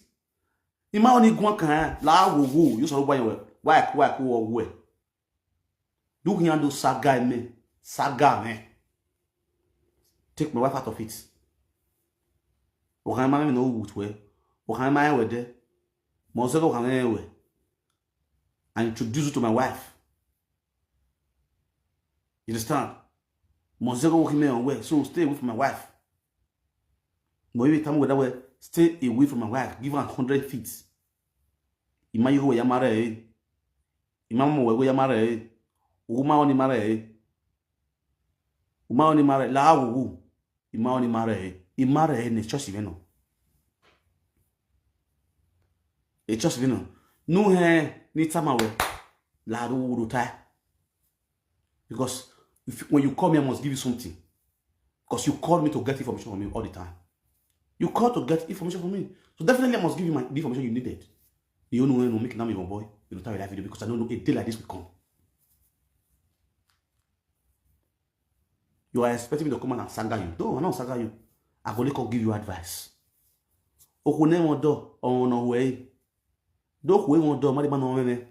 Ima only one can la wo wo. You saw why why why why why. Do can do saga me, saga me. Take my wife out of it. What can I no wood where? What can I wear there? Mozego can anywhere. And introduce you to my wife. You understand? Mozego working me on way, so stay away from my wife. But every time we that way, stay away from my wife. Give her hundred feet. Ima you go yamara eh. Ima mo we yamara eh. Uma oni mara eh. Uma oni mara la wo. Ima oni mara eh. Imara eh ne church even no. E church even no. No he ni tama we. La do wo do tai. Because if, when you come here, I must give you something. Because you called me to get information from you all the time. You called to get information from me. So definitely I must give you my the information you needed. You know when you make now your boy, you know time your life video because I don't know a day like this will come. You are expecting me to come out and saga you. No, I don't saga you. I go only come give you advice. Okune won do on no way. Do we won do mari man on.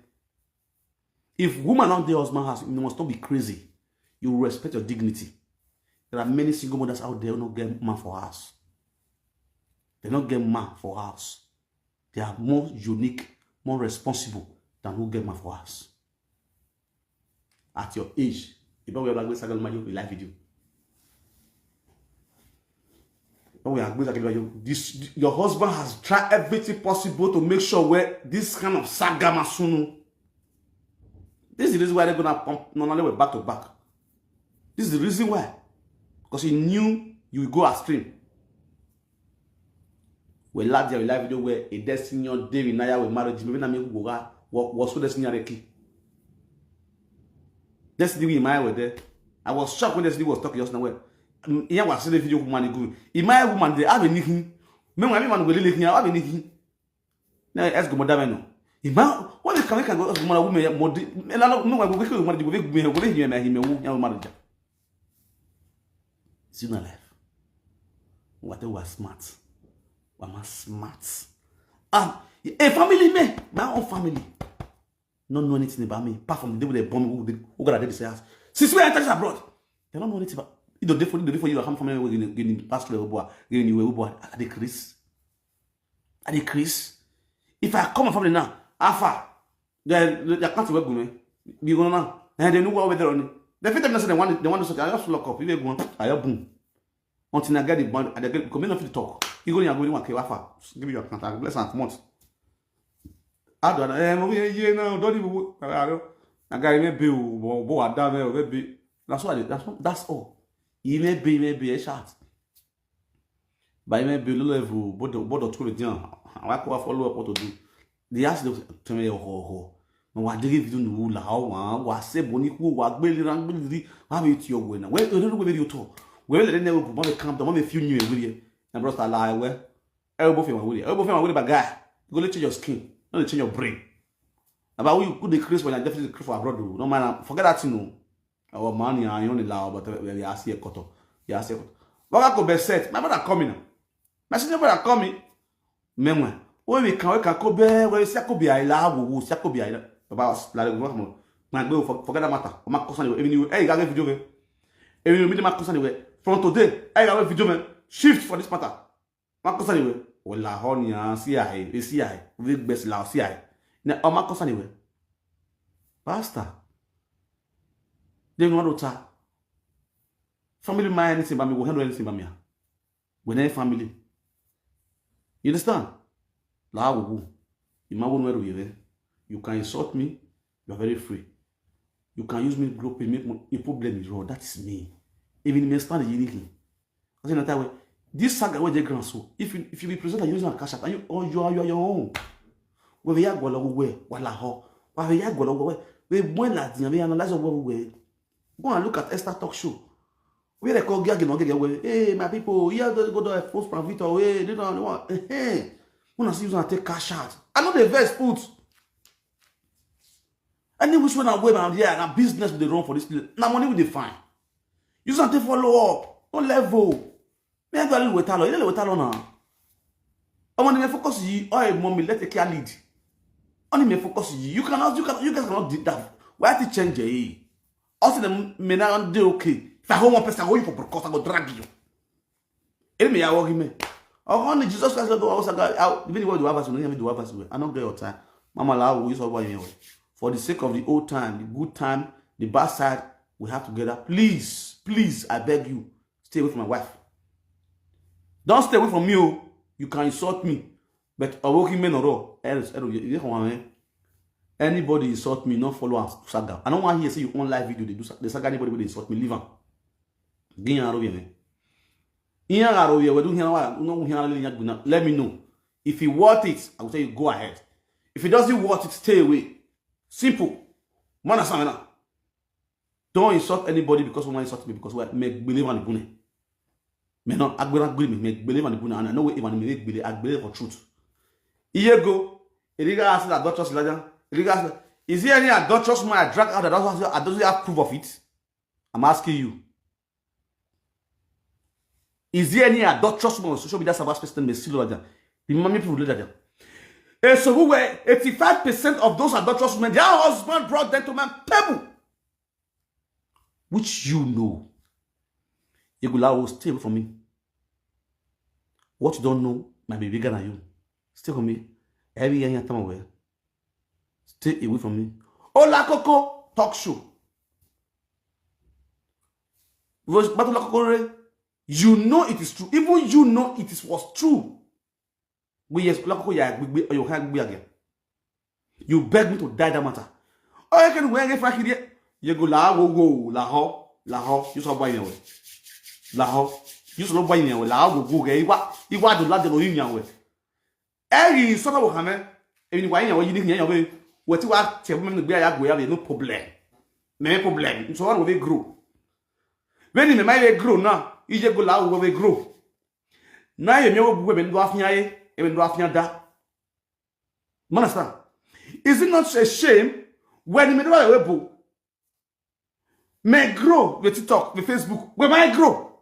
If woman on the husband house, you must not be crazy. You respect your dignity. There are many single mothers out there who no get man for house. They no get man for house. They are more unique, more responsible than who get man for house. At your age, you better wear black saga my live video. When we are going to this, your husband has tried everything possible to make sure where this kind of saga masunu. This is the reason why they're gonna pump normally we're back to back. This is the reason why. Because he knew you will go astray. We last year we live video where a destiny day we naya we marriage maybe na me go ga was so destiny are key. Destiny we my were there. I was shocked when Destiny was talking just now. Well, yeah, was the video woman go. In my woman they have anything. Me when me man go lele have anything. Na ask go madam no. Ima what the can can go ask madam woman modi. Me la no me wa go go madam go go me go me me me wo ya madam. See na life. What was smart. What was smart. Ah, a family me, my own family. No know anything about me. Apart from the day they bomb who they who got a day they say us. Since we enter abroad, they don't know anything about. You don't for you don't for you. I'm family. We getting pastor. We getting you. We boy. I dey Chris. I dey Chris. If I come from now, how far? They they can't work with me. You go now. And they know what we're on. They fit them say they want they want to say I just lock up. You go. I boom. Until I get the bond, I get come in to talk. You go and go in one K wafa. Give me your account. I bless and come out. I don't know. Eh, mo ye ye now. Don't even. I don't. I got me bill. Bo bo ada me be. That's what. That's what. That's all. He may be maybe a shot. By me be level. But the but the two the jam. I like what follow up what to do. They ask them to me ho ho. No wa digi video no la ho wa wa se boni ku wa gbele ran gbele ri wa be ti owo na we o no we video to we le ne we bu ma be calm down ma be feel new we na bro sa la we e bo fe wa we e bo fe wa we ba guy go let change your skin no dey change your brain about who you could dey create when I definitely create for abroad o no man forget that thing o our man ya yon la but we ya see koto ya see koto wa ko be set my brother coming now my senior brother coming Meanwhile, when we can we can go be we say go be aila wo wo say go be aila. Baba la le go mo. Na go forget that matter. O ma concern you. Even you hey ga video we. Even you me ma concern we. From today, hey ga video me. Shift for this matter. Ma concern we. Wala ho ni a si ai, e si ai. We best la si ai. Na o ma concern we. Pastor. They know what to family my anything by me, we handle anything by me. We na family. You understand? La wo wo. You ma wo no ero yere. You can insult me. You are very free. You can use me group and make mo- a problem is wrong. That is me. Even me stand you need him. I say na that way. This saga wey dey ground so. If you if you be presenter, you use am cash out. And you or you are you are your own. We be ya gwala we wala ho. We be ya gwala we we. We when la di we analyze what we we. Go and look at Esther talk show. Where they call Gagi no Gagi we. Hey my people, here they go to post from Victor. Hey, they don't want. Hey, when I see you take cash out. I know the verse put. Any which one I wear am here na business we dey run for this place. Na money we dey find. Use am take follow up. No level. Me I go a little water law. You know water law now. I want to focus you. Oh, mommy, let take care lead. Only me focus you. You cannot. You can. You guys cannot do that. Why to change it? Also, the me now dey okay. If I hold one person, I hold you for broadcast. I go drag you. Emi ya wogi me. Oh, only Jesus Christ go outside God. Even what do have us, we don't do have us. I don't get your time. Mama la, we use our way. For the sake of the old time, the good time, the bad side, we have together. Please, please, I beg you, stay away from my wife. Don't stay away from me. Oh. You can insult me, but a wogi me no ro. Else, else, you you come on. Anybody insult me, no follow us. Saga. I don't want to hear say you on live video. They do sa- they saga anybody with insult me. Leave am. Gin aro yẹn. Iyan aro yẹn we do hian wa no hian le yan gbina. Let me know. If he worth it, I will tell you go ahead. If he doesn't worth it, stay away. Simple. Man asa na. Don't insult anybody because one insult me because we me believe on the bune. Me no agbera gbere me me believe on the bune and I know we even me believe I believe for truth. Iye go. Iriga ask that doctors lajan. Iriga ask is there any adulterous man I drag out that doesn't, I doesn't have proof of it? I'm asking you. Is there any adulterous woman on social media Sabah person may see Lord? The mommy people later. And so who were eighty-five percent of those adulterous women, their husband brought them to my table. Which you know. Egulawo, stay away from me. What you don't know might be bigger than you. Stay from me. Every year you tell me well. Stay away from me. Ola Koko talk show. But Ola Koko, you know it is true. Even you know it is was true. We yes, Ola Koko, ya gbigbe, you can't be again. You beg me to die that matter. Oh, you can wear a fakiri. You go la wo wo la ho la ho. You so buy anyway. La ho. You so buy anyway. La ho go go ge. Iwa iwa do la de lo yin anyway. Eri so na wo kan me. Emi ni wa yin anyway, yin ni anyway. What you are tell me be ya go ya, no problem. No problem. So what we grow. When me my grow now, you go la wo we grow. Now you me wo we do afia e, e do afia da. You understand? Is it not a shame when me do we bo? Me grow with TikTok, with Facebook. We might grow.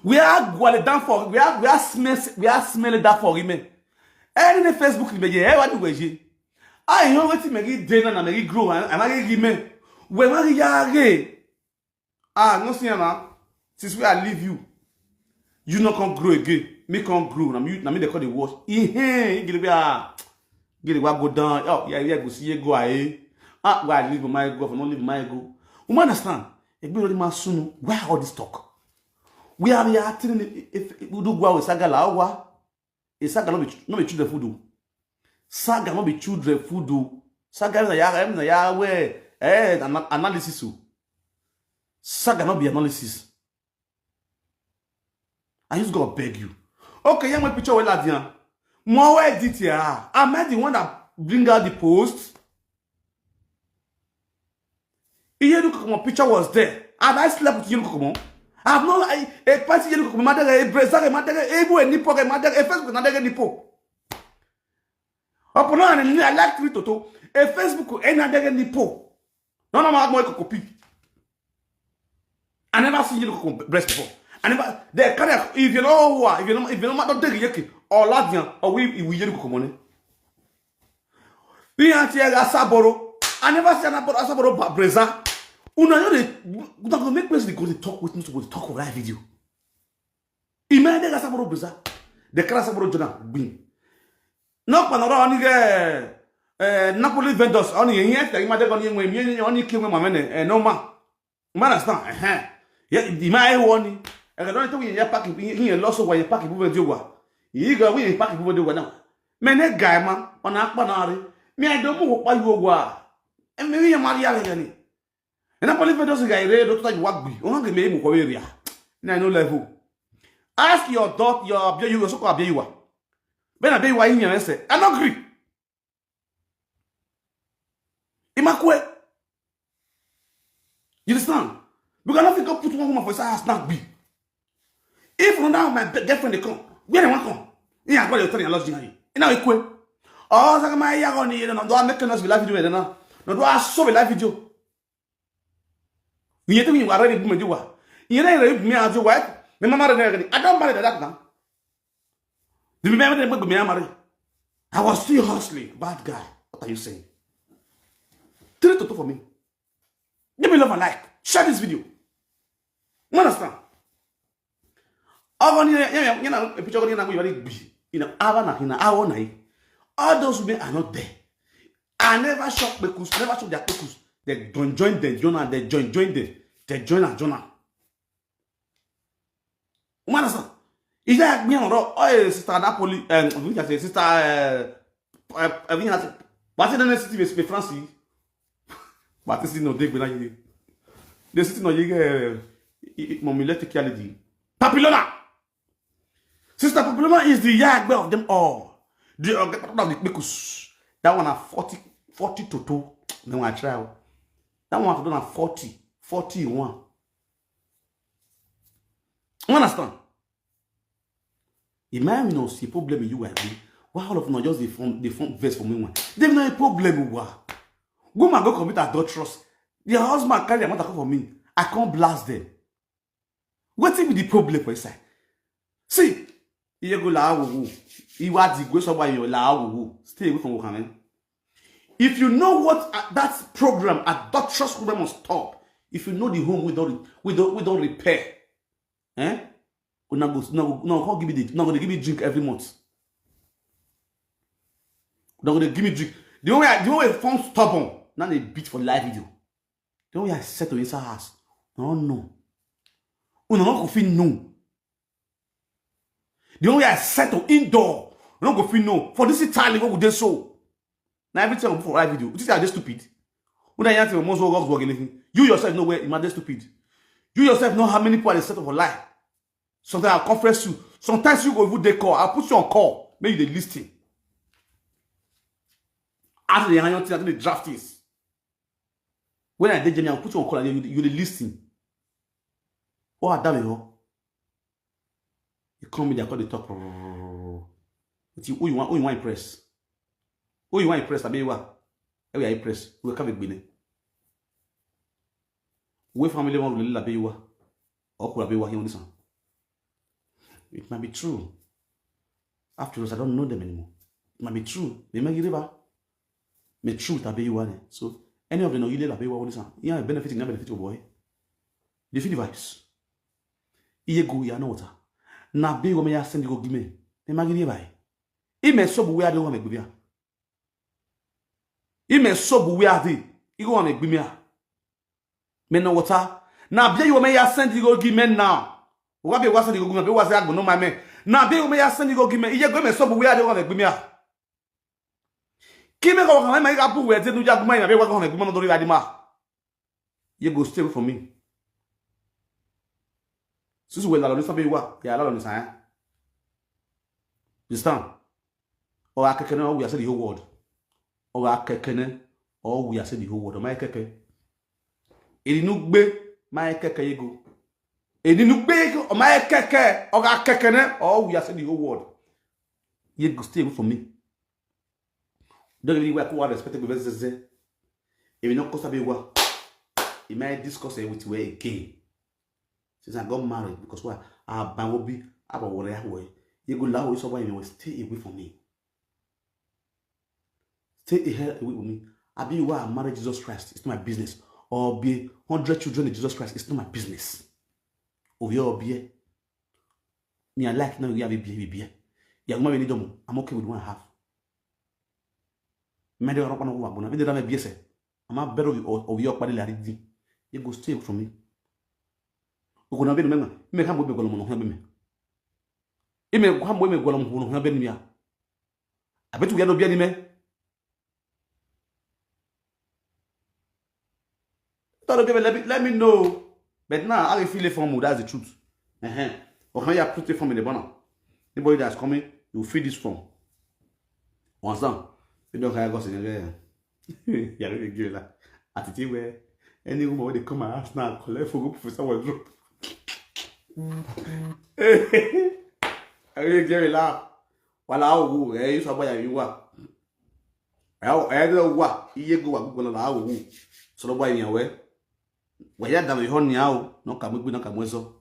We are going down for, we are, we are smell, we are smelling that for him. Any Facebook me ye, e wa ni we ye. I know wetin me gi dey na me gi grow and I gi me. We ma gi ya ge. Ah, no see now. Since we I leave you, you no come grow again. Me come grow. Na me, na me they call the watch. Ihe, gele be ah, gele wa go down. Oh yeah, yeah, go see you go aye. Ah, why I leave my go? For not leave my go. You understand? If you really man soon, why all this talk? We are we are telling if we do go with saga la wa. E saga no be no be children food o. Saga no be children food o. Saga na ya em na ya we eh ana- analysis o. Saga no be analysis. I just gonna beg you. Okay, yeah, my picture well adian. More edit here. Am I the one that bring out the post? Iyenukokomo picture was there. And I slept with Iyenukokomo. I have no I, a party Iyenukokomo. Madege, a Brezare, Madege, a Ibu, a Nipo, a Madege, a Facebook, Madege, Nipo. Upon all, and I like three toto. A Facebook, and Madege, Nipo. No, no, no, no, copy. I never see Iyenukokomo breast before. I never, they carry, if you know who are, if you know, if you know, don't take Yeki, or Ladian, or we, we Iyenukokomo. We are here, Asaboro. I never see Asaboro, Asaboro, but Breza. Una, you know, they don't make person go to talk with me to go to talk of that video. Imagine Asaboro Breza. The car Asaboro Jonah, win. No, Panora, only eh, Napoli vendors, only here, the Madrid, only when you only kill my man, eh, no ma. Man, understand? Eh, eh. Yeah, the my one. I don't tell you, you pack it, you lost over, you pack it, move your wa. You go, we pack it, move your wa now. Men, that guy, man, on a panari. Me, I don't move what you wa. And maybe you marry again. And I believe those guy, they don't like what we. Only me, move away area. Now, no level. Ask your daughter, your abia, you so called abia, you are. When I be why you say, I don't agree. Imakwe. You understand? Because nothing can put one woman for his house now be. If not now my be- girlfriend they come, where they want come? Yeah, I got your turn your lodge in. You know, equal. Oh, so my ya on you know, do I make us live video now? No, do I show a live video? You think you are ready to do what? You know, me as your wife, my mama, I don't marry that now. The remember they make me marry. I was still hustling. Bad guy. What are you saying? Three to two for me. Give me love and like. Share this video. You understand? All on here, yeah, yeah, you know, a picture of you know, you know, Ava na, you know, Awo na. All those women are not there. I never shop because never shop their because they don't join the Jonah, they join join the they join and Jonah. You understand? Is that me on rock? Oh, eh, sister Napoli, um, we can say sister, uh, uh, uh, we can say, but I don't know city with France. But this is no dig when I the city no you get mommy let care the Papilona. Sister Papilona is the yagbe of them all. The uh, of the because that one are forty, forty to two. Then I try. That one to do na forty, forty in one. You understand? Imagine no see problem you and me. Why all of them just the form the form verse for me one? They no problem wa. Woman go commit adulterous. Their husband carry a matter come for me. I can't blast them. What be the problem for inside? See, you go la wo. You are the go somewhere you la wo. Stay away from Wokamen. If you know what uh, that program adulterous program must stop. If you know the home we don't we don't we don't repair. Eh? Una go, una go, una go come give me the, una go dey give me drink every month. Una go dey give me drink. The one wey I, the one wey form stubborn, now they beat for live video. The one wey I settle inside house, no, no. Una no go fit know. The one wey I settle indoor, no go fit know. For this Italy, what would they so? Now everything I put for live video. You think I dey stupid? When I answer most work work anything, you yourself know where am I dey stupid. You yourself know how many people I dey settle for life. Sometimes I confess you. Sometimes you go even dey call. I put you on call. Make you dey listen. As the hang thing, I dey draft things. When I dey Germany, I put you on call and you, you dey listen. What I done with you? You come media, call the talk. But you, who you want, who you want impress? Who you want impress? Abewa. Who you impress? We come with Benin. We family want to live Abewa. Or could Abewa here on this one? It might be true. After all, I don't know them anymore. It might be true. They may give up. May true Abewa. So any of them know you live Abewa on this one. Yeah, benefit, not benefit your boy. They feel the vibes. Iye go ya no water. Na be go me ya send go give me. They may give you buy. Ime sobu we ade wa me gbibia. Ime sobu we ade. Igo wa me gbimia. Me no water. Na be you me ya send go give me now. Wa be wa send go give me, be wa say agbo no my me. Na be you me ya send go give me. Iye go me sobu we ade wa me gbimia. Kime ko wa me ga bu we de nu ja gbimia, be wa ko me gbimia no dori adima. You go stay away from me. Since we la lọ ní sábẹ́ wà, yà á lọ ní sàn. You understand? Or akẹkẹ náà, we are say the whole world. Or akẹkẹ náà, or we are say the whole world. Ọmọ akẹkẹ. Ènìyàn gbé, my akẹkẹ yego. Ènìyàn gbé, ọmọ akẹkẹ, or akẹkẹ náà, or we are say the whole world. You go stay away from me. Don't really work what respect me. If you not cause me what, you might discuss it with you again. Since I got married, because what? I ban will be about what I wear. You go lao so why you stay away from me. Stay the hell away from me. I be why I married Jesus Christ. It's not my business. Or be hundred children of Jesus Christ. It's not my business. Or you be me, I like now you have a beer, beer. Yeah, I'm not any dumb. I'm okay with one half. Me de ropa no wa bona. Me de dame biese. Ama bero o o yo pade la di. You go stay from me. O ko na be me. Me kan bo be golo mo no be me. E me kan bo me golo mo no be me ya. Abetu ya no be ni me. Tell them, let me, let me know. But now, I feel it from you. That's the truth. Uh-huh. Okay, you put it from in the banner. Anybody that's coming, you fill this form. Once done, you don't have us in there. Yeah, let me give you that. Attitude where any woman when they come and ask now, collect for go professor wardrobe. I really give you that. Wala owo, eh, you saw why you were. Eh, eh, wa, iye go wa go la owo. So lo why you were. Wa ya da me ho ni a o, no ka mo gbe, no ka mo so.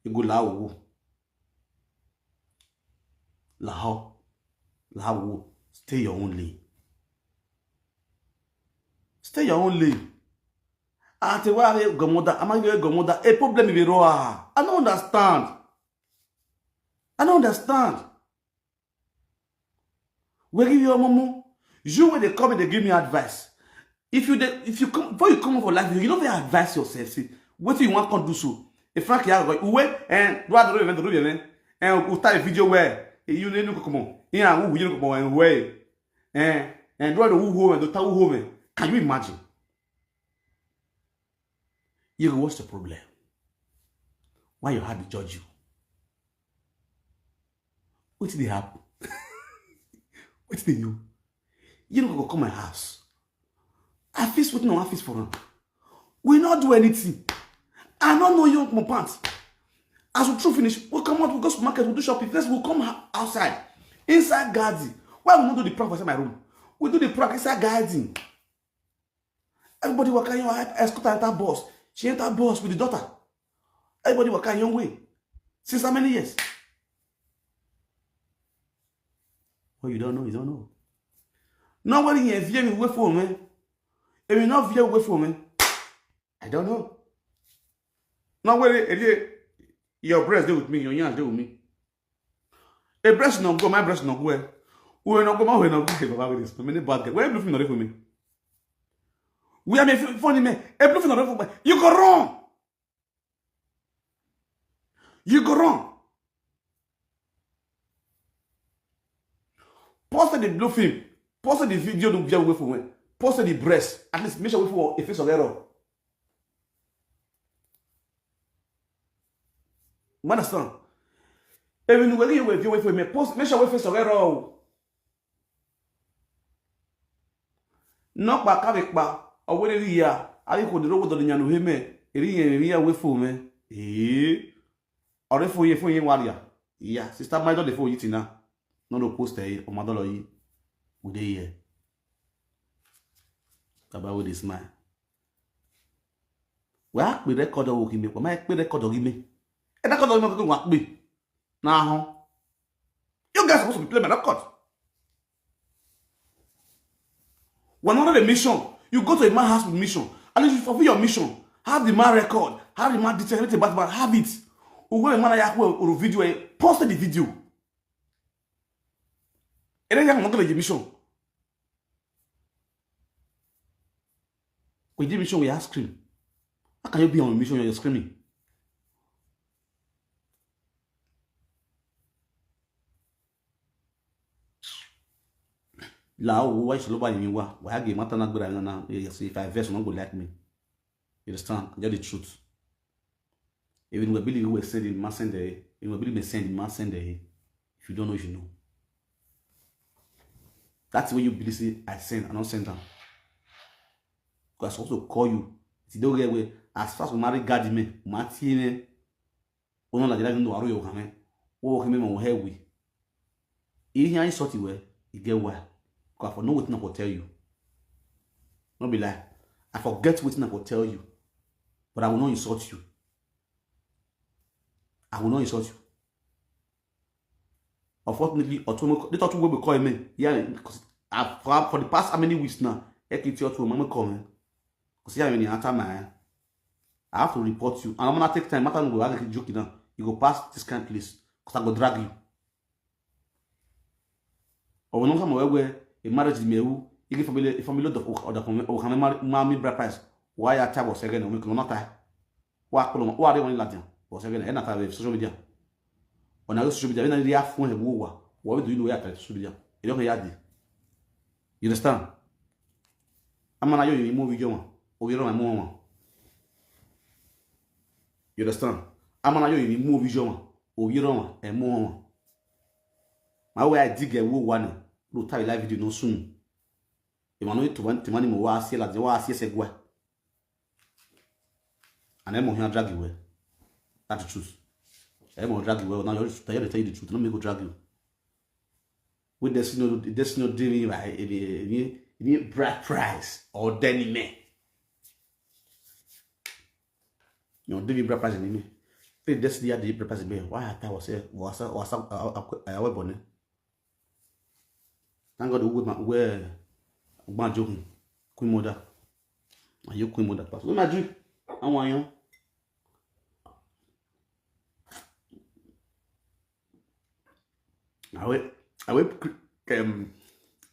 You go la owo. La ho. La owo. Stay your own lane. Stay your own lane. Ate wa re gomoda, ama re gomoda. A problem be ro a. I don't understand. I don't understand. We give you momo. You wey dey come, dey give me advice. If you dey, if you come, before you come for life, you no fit advise yourself. See, wetin you wan come do so? If Frank ya go, uwe, eh, do I do even do even, eh, uta video where you no come on. Yeah, who you come on where? Eh, and do I do who home, do ta who home? Can you imagine? You go, what's the problem? Why your heart dey judge you? Wetin dey happen? Wetin dey you? You no go come my house. I fix wetin I wan fix for am. We no do anything. I no know you, my pants. As we throw finish, we come out, we go supermarket, we do shopping. First, we come ha-, outside, inside garden. Why we no do the prank for inside my room? We do the prank inside garden. Everybody waka your escort enter bus. She enter bus with the daughter. Everybody waka your way. Since how many years? Well, you don't know, you don't know. No worry, if you me wait for me. If you not fear wait for me. I don't know. No worry, if you Your breast dey with me, your yansh dey with me. A breast no go, my breast no go. Eh. Who no go, my no go. Hey, Baba, with this. Many bad guy. Where blue film not for me? We are making funny man. A blue film not for me. You go wrong. You go wrong. Post the blue film. Post the video. Don't get away from it. Post the breast. At least make sure we for a face of error. You understand? Even when you wait, you wait for me. Post, make sure we face of error. No pa ka pa. Awere ri ya. Ari ko de ro do nya no he me. Eri yen ri ya we fo me. Eh. Ore fo ye fo ye waria. Yeah, sister, my daughter for you tina. No, no post eh. O ma do lo yi. We dey here. Baba with a smile. Wa pe record o ki me. Wa ma pe record o ki me. E record o me ko wa pe. Na ho. You guys supposed to be playing my record. We're not on a mission. You go to a man house with mission. At least you fulfill your mission. Have the man record. Have the man details. Everything about the man. Have it. Or when a man ya or video, eh, post the video. And then you have another mission. With the mission, we are screaming. How can you be on a mission and you're screaming? La o wa isolo ba yin wa wa ge mata na gbera na na. Yes, if I vex, no go like me. You understand? Get the truth. Even we believe we send him, must send it. Even we believe we send him, must send it. If you don't know, you know. That's when you believe say I send, I don't send them. Because I also call you. If you don't get away, as fast as we marry God, me, Matthew, me, ono la jira ndo aro yo kame. O kame mo he wi. If you insult you, eh, you get why. Because I for know wetin I for tell you. No be lie. I forget wetin I for tell you. But I will not insult you. I will not insult you. Unfortunately, Otumo, the Otumo will be calling me. Yeah, because I, for, for the past how many weeks now, Ekiti Otumo, mama call me. Because yeah, when you enter my, I have to report you. And I'm gonna take time. Matter no go, I can joke now. You go pass this kind place. Because I go drag you. Or when I'm where a marriage me who, you give family, a family of other family, or can marry, marry bride price. Why I tell us again, we can not tie. Wa kpolo wa re won latin. But again, e na ta social media. Ona social media, e na ri afun e wo wa. What do you know ya social media? You don't hear the. You understand? Amana yo ni mo video wan. O video wan mo wan. You understand? Amana yo ni mo video wan. O video wan e mo wan. Ma we I dig e wo wa ni. Lo ta live video no soon. E ma no to wan ti mani mo wa si la de wa si se gwa. And I'm here drag you well. That's the truth. I'm gonna drag you well. Now you're, you're telling the truth. Let me go drag you. With this, you know, this, you know, demi by any, any, any bride price or denny me. You know, demi bride price any me. Pay this the other bride price me. Why I was here? Was I was I was I was born? Thank God we ma we ma joking. Queen mother. Are you queen mother pass? Where my drink? I want you. I wait. I wait. Um,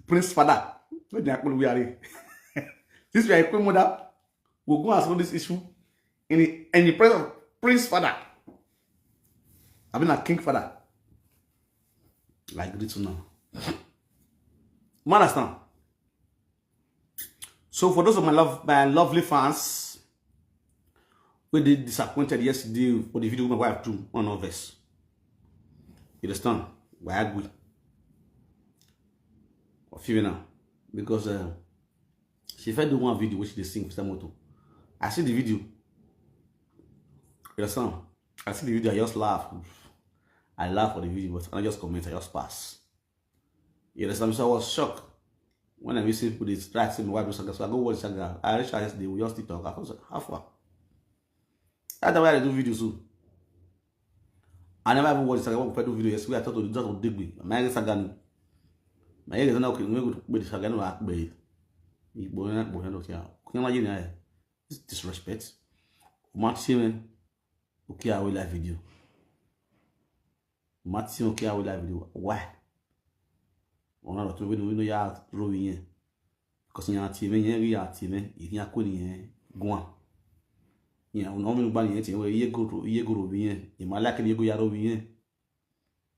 Prince Father. Where the apple we are? This way, queen mother. We'll go and solve this issue in the, in the presence of Prince Father. I mean, a King Father. I agree to now. You understand? So for those of my love, my lovely fans, we did disappointed yesterday for the video my wife do on our verse. You understand? Why I agree. Of you now. Because uh, she fed the one video which they sing for Samoto. I see the video. You understand? I see the video, I just laugh. I laugh for the video, but I just comment, I just pass. You understand? So I was shocked when I see people they try to say my wife do saga. So I go watch saga. I reach out yesterday, we just still talk. I was like, how far? That's why I do videos too. I never even watch saga. What do video? Yes, we I thought to just dig me. My saga. My head is not okay. We go to the saga. No, I be. Igbo na Igbo na okay. Can you imagine? This disrespect. Match him. Okay, I will live video. Mati okay, I will live video. Why? Ona lo to we no ya ro yen. Because yan ti me yen ri ya ti me, yin ko ni yen gwan. Yen ona mi gba yen ti we ye go ro, ye go ro bi yen. E ma like ni ye go ya ro bi yen.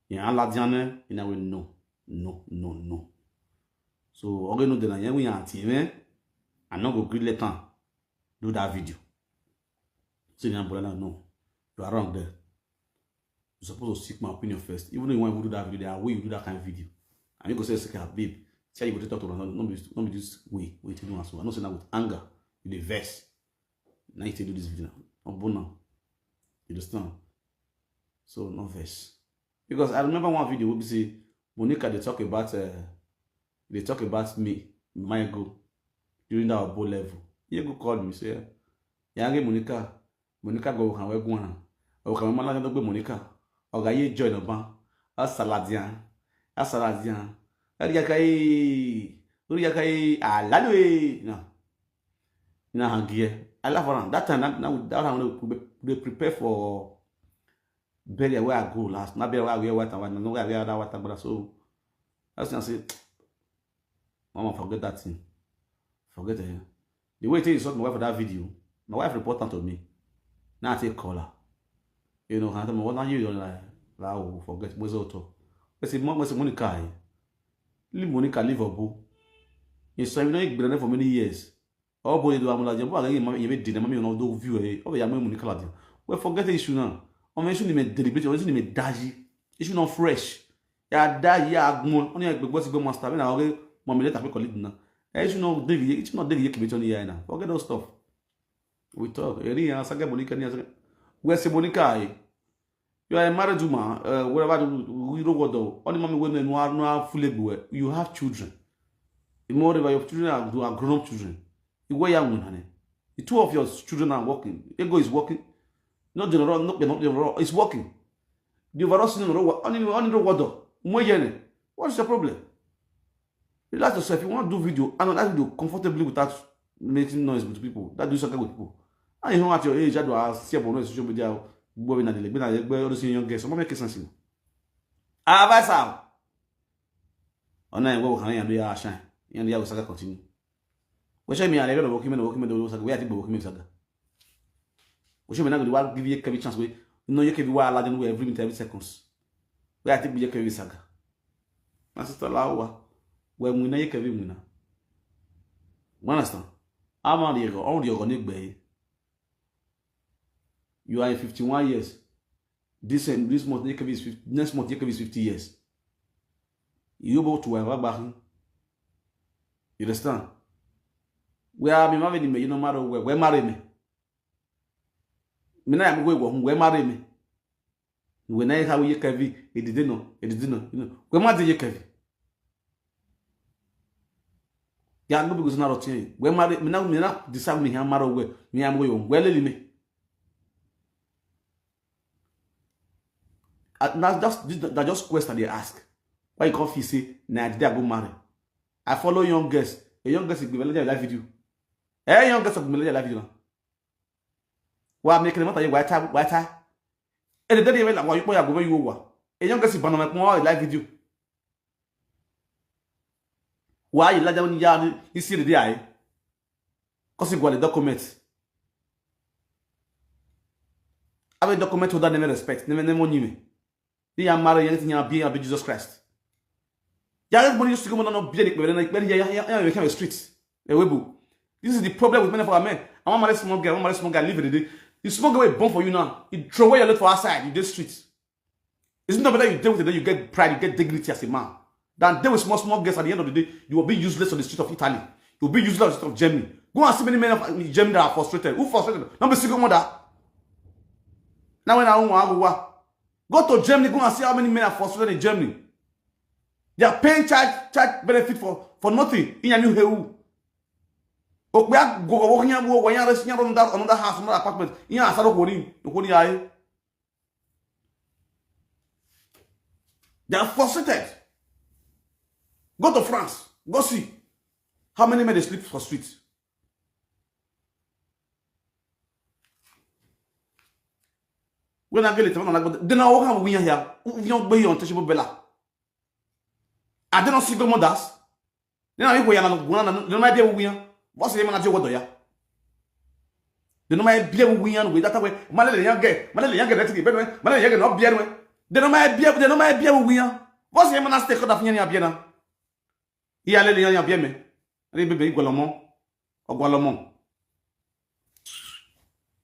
Yen ala diane, ina we no. No, no, no. So, oge no de na yen we yan ti me. I no go gree let am do that video. Say na bola na, no. You are wrong there. You suppose to seek my opinion first. Even though you want to do that video, there are way you do that kind of video. And you go say, "Sika, babe, see how you go take talk to am. No be, no be this way, way you take do am so." I know say na with anger, you dey vex. Now you take do this video now. No bone now. You understand? So, no vex. Because I remember one video wey be say Monica dey talk about, uh, dey talk about me, my go during that obo level. Ye go call me say, "Yange Monica, Monica go kan we gwan. O kan ma la gbe Monica. O ga ye join oban. A saladian. A saladian. Ori ya kai, ori ya kai, a lalwe." No. Na hangie. I laugh around. That time, that, that, that time we dey prepare for burial where I go last. Not burial where I wear white and white. No, where I wear that white and white. So that's why I say, "Mama, forget that thing. Forget it." The way things insult my wife for that video, my wife report am to me. Now I take call her. You know, I tell me, "What are you doing?" Like, like, "Oh, forget. Where's Otto?" I say, "Mo-, I say, Monica, eh? Leave Monica, leave Obo." You saw, you know, you been there for many years. Oh boy, do amula jabo again, you be dinner, mommy, you know, do view, eh? Oh, yeah, Monica, la. We forget the issue now. On issue ni me deliberate, on issue ni me daji. Issue not fresh. Ya daji, ya agmo. Only a big boss go master. Me na okay, mommy, let her colleague now. Eh, issue not dig, issue not dig, you can be on the air now. Forget those stuff. We talk. Eri ya sage Monica ni sage. We say, "Monica, eh? You are a married woman, uh, whatever the, we don't go do. Only mommy when no are, no are fully go. You have children. Moreover, your children are, are grown up children. You wear young women, honey. The two of your children are working. Ego is working. Not general, not, not general. It's working. The overall senior, only, only the water. What is your problem?" Relax yourself. You want to do video, and that video comfortably without making noise with people. That do something with people. And you know, at your age, I do, I see about social media, go in the leg, all those young girls. Some make sense. I advise her. Ona go kan ya do ya shine. Ya do ya saga continue. We say me, I don't work him, work him, do saga. We are to work him saga. We say me na go give you every chance. We no, you can be wa la den every minute, every seconds. We are to be every saga. My sister Lawa, we mwina ye kevi mwina. You understand? I'm on the go, on the go, you are in fifty-one years. This, um, this month, ye kevi is fifty, next month, ye kevi is fifty years. You about to have a back. You understand? We are me, marry me, you know, matter where, where marry me. Me na ya, me go, where marry me. We na how ye kevi, it did no, it did no, you know. We ma de ye kevi. Ya go because na rotin. We ma, me na, me na decide me ya maro we, me ya mo yo. We le me. That's just, that just question they ask. Why you can't feel say, "Na, did I go marry?" I follow young girls. A young girls give me that video. A young girls give me that video. Wa make the matter, why ta, why ta? And the day when, why you go, you wa. A young girl si ban my live video. Why you like that when you are, you see the day? Cause you go the document. I will document without name respect, name, name on you. They are married, anything you be, be Jesus Christ. Yeah, everybody used to come on, no, be like, like, yeah, yeah, yeah, yeah, we come streets. Eh, we boo. This is the problem with many of our men. I want marry small girl, I want marry small girl, leave it. The small girl will born for you now. You throw away your leg for outside, you dey street. Isn't it better you deal with it, then you get pride, you get dignity as a man? Than deal with small, small girls, at the end of the day, you will be useless on the street of Italy. You'll be useless on the street of Germany. Go and see many men of, in Germany that are frustrated. Who frustrated? Not be single mother. Now when I want to go, go to Germany, go and see how many men are frustrated in Germany. They are paying child, child benefit for, for nothing. In a new hell. Okay, I go, go, go, go, go, go, rest, go, another, another house, another apartment. In a Asaro Kori, Kori, aye. They are frustrated. Go to France. Go see how many men they sleep for streets. When I get it, when I go, then I walk out with here. You don't be untouchable bella. I don't see good mothers. Then I go yana no gwana no no my be we yan. Boss ye mana je wodo ya. Then no my be we yan with that way. Malele yan ge, malele yan ge that be, malele yan ge no be we. Then no my be, then no my be we yan. Boss ye mana stay koda fanya ya be na. Iya lele yan ya be me. Re be be igwalomo. Ogwalomo.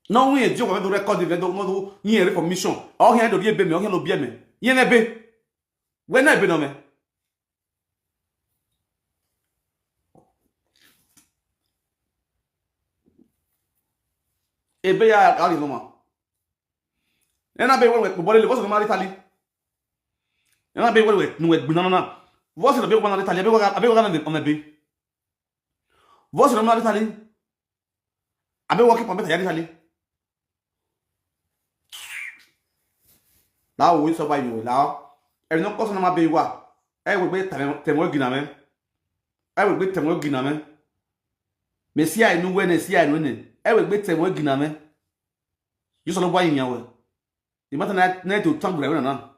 No we je ko do record, do no do yin re for mission. O yin do ye be me, o yin lo be me. Yin e be. We na be no me. Ebe ya ari no ma. Ena be we we bole le boss no ma ri tali. Ena be we we no we gbina na. Boss no be we na ri tali, be we ga be we ga na on be. Boss no ma ri tali. Abe working permit ya ri tali. Now we so by you now. E no koso na ma be wa. E we be temo temo gina me. E we be temo gina me. Me si ai nu we ne si ai nu ne. E we be temo gina me. You so no wa yin ya we. The matter na na to tang gra na.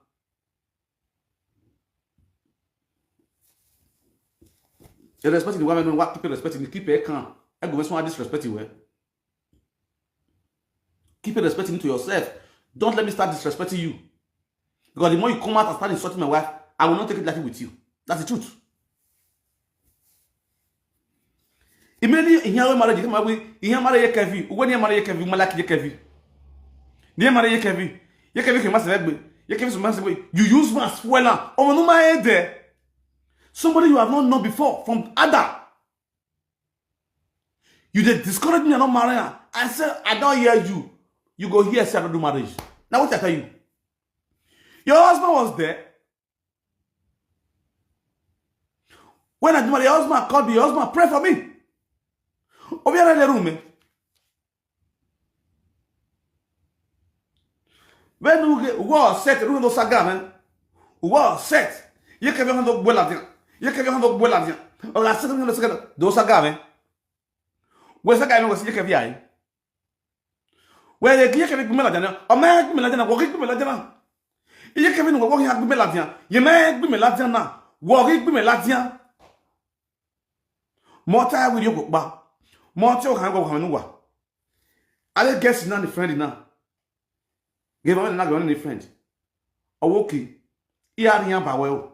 You respect the woman, what keep respecting, keep it calm. I go so disrespect you, eh? Keep it respecting to yourself. Don't let me start disrespecting you. Because the more you come out and start insulting my wife, I will not take it lightly with you. That's the truth. Imeni ihe we marriage, ihe we ihe marriage ye kevi, uwe ni marriage ye kevi, malaki ye kevi. Ni marriage ye kevi. Ye kevi ke masebe gbe. Ye kevi so masebe. You use my spoiler. Omo no ma e de. Somebody you have not known before from Ada. You dey discourage me, I no marry her. I say I don't hear you. You go here say I don't do marriage. Now what I tell you? Your husband was there. When I do marry, your husband called me. Your husband pray for me. Obiara le room me. When you get war set, room no saga man. War set. You can be on the bola dia. You can be on the bola dia. Or I said no saga. Do saga man. Where saga man was you can be ai. Where the you can be mela dia. O ma be mela dia. Wo ki be mela dia. You can be no wo ki be mela dia. You ma be mela dia na. Wo ki be mela dia. Mota we yo ba. Mota o kan go kan nuwa. Ale guess na ni friend na. Give on na go ni friend. Owoki. I ari yan ba we o.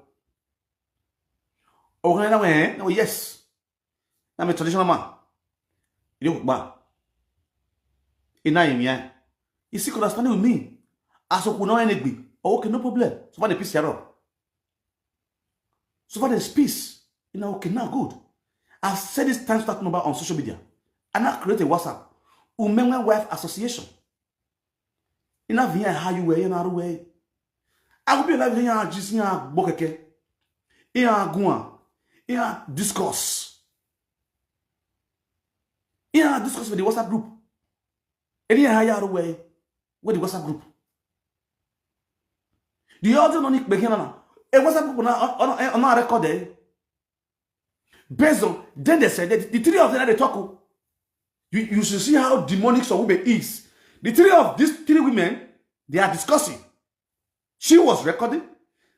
O kan na we, eh? No, yes. Na me traditional man. Yo ba. Ina yin ya. You see, understand with me. Aso ku na enegbe. Okay, no problem. So far the peace here. So far there's peace. You know, okay, now good. I said this time start number on social media. And I create a WhatsApp. Umenwe Wife Association. Ina via how you were, you know, way. I will be like here, just here, bokeke. Here, guan. Here, discuss. Here, discuss with the WhatsApp group. Any higher way with the WhatsApp group. The audio no need begin now. A WhatsApp group now on on record there. Based on then they said that the three of them they talk. Oh. You, you should see how demonic some women is. The three of these three women, they are discussing. She was recording.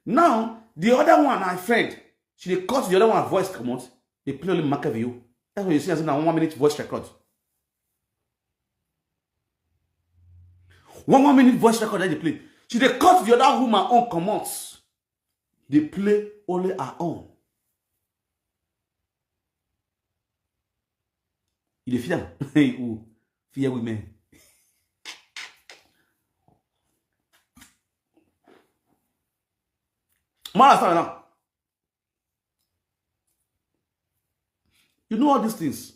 Now, the other one, my friend, she dey cut the other one voice comot. They play only market view. That's what you see as in a one minute voice record. One one minute voice record that they play. She dey cut the other woman own comot. They play only her own. You dey fear? Hey, who fear women? Man, I start now. You know all these things.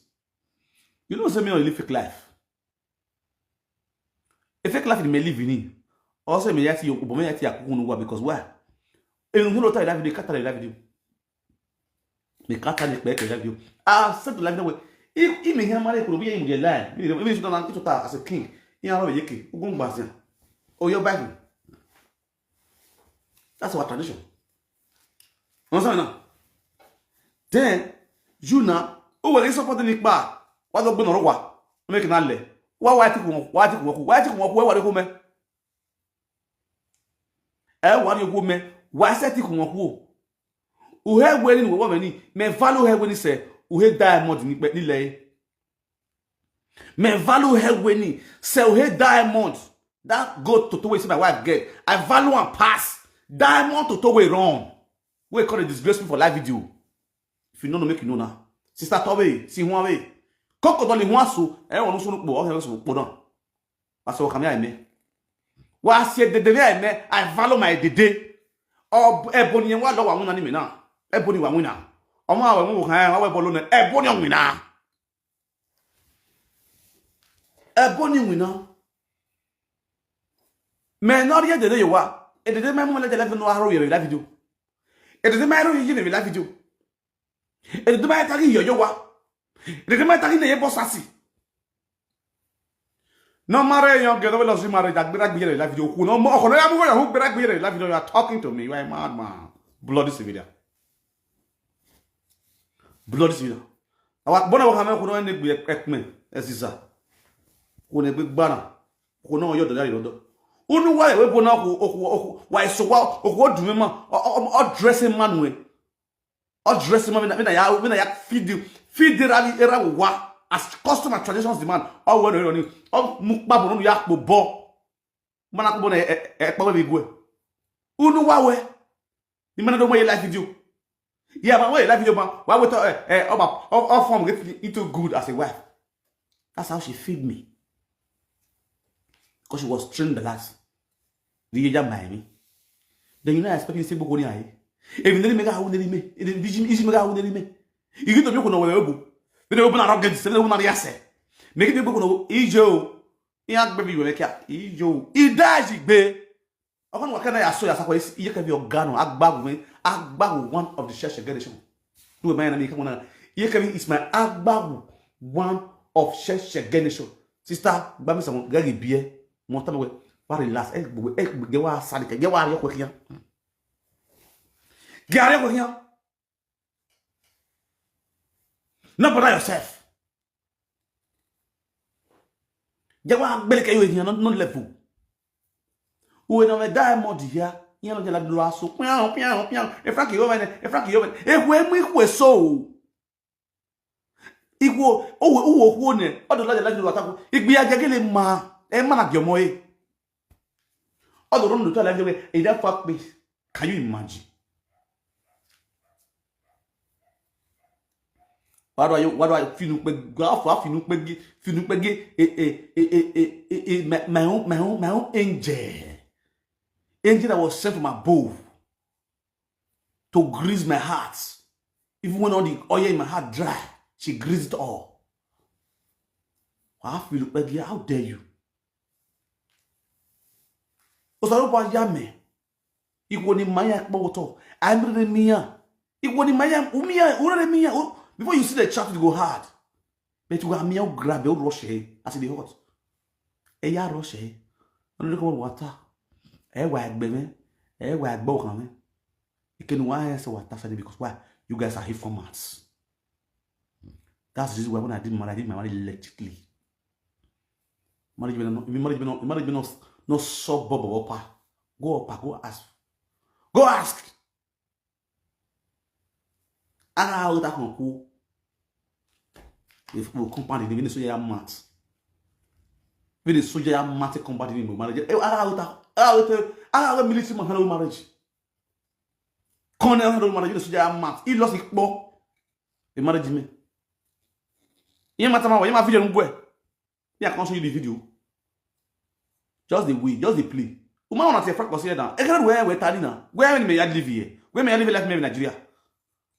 You know, say me only live fake life. A fake life in me live in it. Also, me yati yo, but me yati ya kuku no wa because why? If you no tie that video, cut that video. Me cut that back that video. I said the life that way. If if me here marry could be in the line. If you don't know to as a king, you know yeke. Ugun basia. Oh, your Bible. That's our tradition. You understand now? Then you now, oh well, it's supporting it back. What the bun or what? Make na le. Why why take one? Why take one? Why take one? Why why come? E wa ni wo me, wa se ti ku won ku o. Uhe we ni wo me ni, me value he we ni se, uhe diamond ni pe ni le. Me value he we ni se, uhe diamond. That gold toto wey say my wife get, I value am pass diamond toto wey run. Wey come dey disgrace me for live video. If you no know, make you know now. Sister Tobe, si huan we. Koko doli huan so, e won so po, o he so po na. Wa so ka mi ai me. Wa se dede mi ai me, I value my dede. O ebo ni wa lo wa won na ni me na. Ebo ni wa won na. O ma wa won kan, wa we bo lo na. Ebo ni o win na. Ebo ni win na. Me no ri dede yo wa. E dede me mo le dede no aro ye la video. E dede me aro ye ye la video. E dede me ta ki yo yo wa. E dede me ta ki ne ye bo sasi. No marry young girl, no love marriage. Agbera gbe la video. Ku no mo ko ya mu ko ya hu gbera gbe la video. You are talking to me. You are a madman. Bloody civilian. Bloody civilian. Awa bona wa kame ku no ne gbe ekme. Esisa. Ku ne gbe gbana. Ku no yo do ya yo do. Unu wa we bona ku oku oku wa so wa oku odumema. O dressing man we. O dressing man na na ya na ya feed feed the rally era wa as customer traditions demand. O we no ni. O mu pa bo no ya po bo. Mana ku bo na e pa we bi gwe. Unu wa we. Ni mana do mo ye live video. Yeah, but mo ye live video, but why we talk eh eh oba o form get into good as a wife. That's how she feed me. Because she was trained the last. The year by me. Then you know I expect you to say boko ni aye. Even then me ga hu ni me. Even vision is me ga hu ni me. You get to be ko no we obu. Be no obu na rock get se na obu na ya se. Make it be ko no ijo. Ya gbe bi we ka. Ijo. Idaji gbe. Ọkọ nwa kana ya so ya sakwa iye ka bi organo agbagu me agbagu one of the church generation. Do my na me ka mo na iye ka bi is my agbagu one of church generation. Sister, gba mi samo gari bie mo ta me we wa relax e gbogbo e ge wa sadi ke ge wa yo ko kiyan. Ge ari ko kiyan. No bother yourself. Jawa gbele ke yo here no no level. Uwe na me diamond here. Ihe no jela dulu aso. Pian pian pian. E frank yo me. E frank yo me. E we mu ikwe so. Ikwo owe uwo kwo ne. Odo la jela dulu ataku. Igbi ya jegele ma. E ma na gyomo e. Odo ron do to la jegele. E da fa pe. Can you imagine? Why do I, why do I feel no pe go for feel no pe gi feel no pe gi eh, eh, eh, eh, eh, eh, eh, my, my own my own my own angel, angel that was sent from above to grease my heart. Even when all the oil in my heart dry, she greased it all. Why feel no pe gi? How dare you? Osarupa yame. Ikwo ni maya kpowoto. Amrere miya. Ikwo ni maya umia urere miya. Before you see the chat, it go hard. But you are miya grab your rush eh as it hot. E ya rush eh. Ono ko water. E wa egbe me. E wa egbe okan me. Ikenu wa e se water sani because why? You guys are informants. That's the reason why when I did marriage, I did my marriage legitly. Marriage been no, marriage been no, marriage been no, no so bobo opa. Go opa, go ask. Go ask. Ara o ta kan ku. If we company ni so ya mat. We the soldier ya mat company ni marriage. Ara o ta, ara o ta, ara military man marriage. Colonel handle marriage, you know, soldier ya mat. He lost his po. The marriage me. Ye mata ma wa, ye ma video ngwe. Me I can show you the video. Just the way, just the play. Uma ona te frak kosi na. E kan we we tani na. Where me ya live here? Where me ya live life me in Nigeria?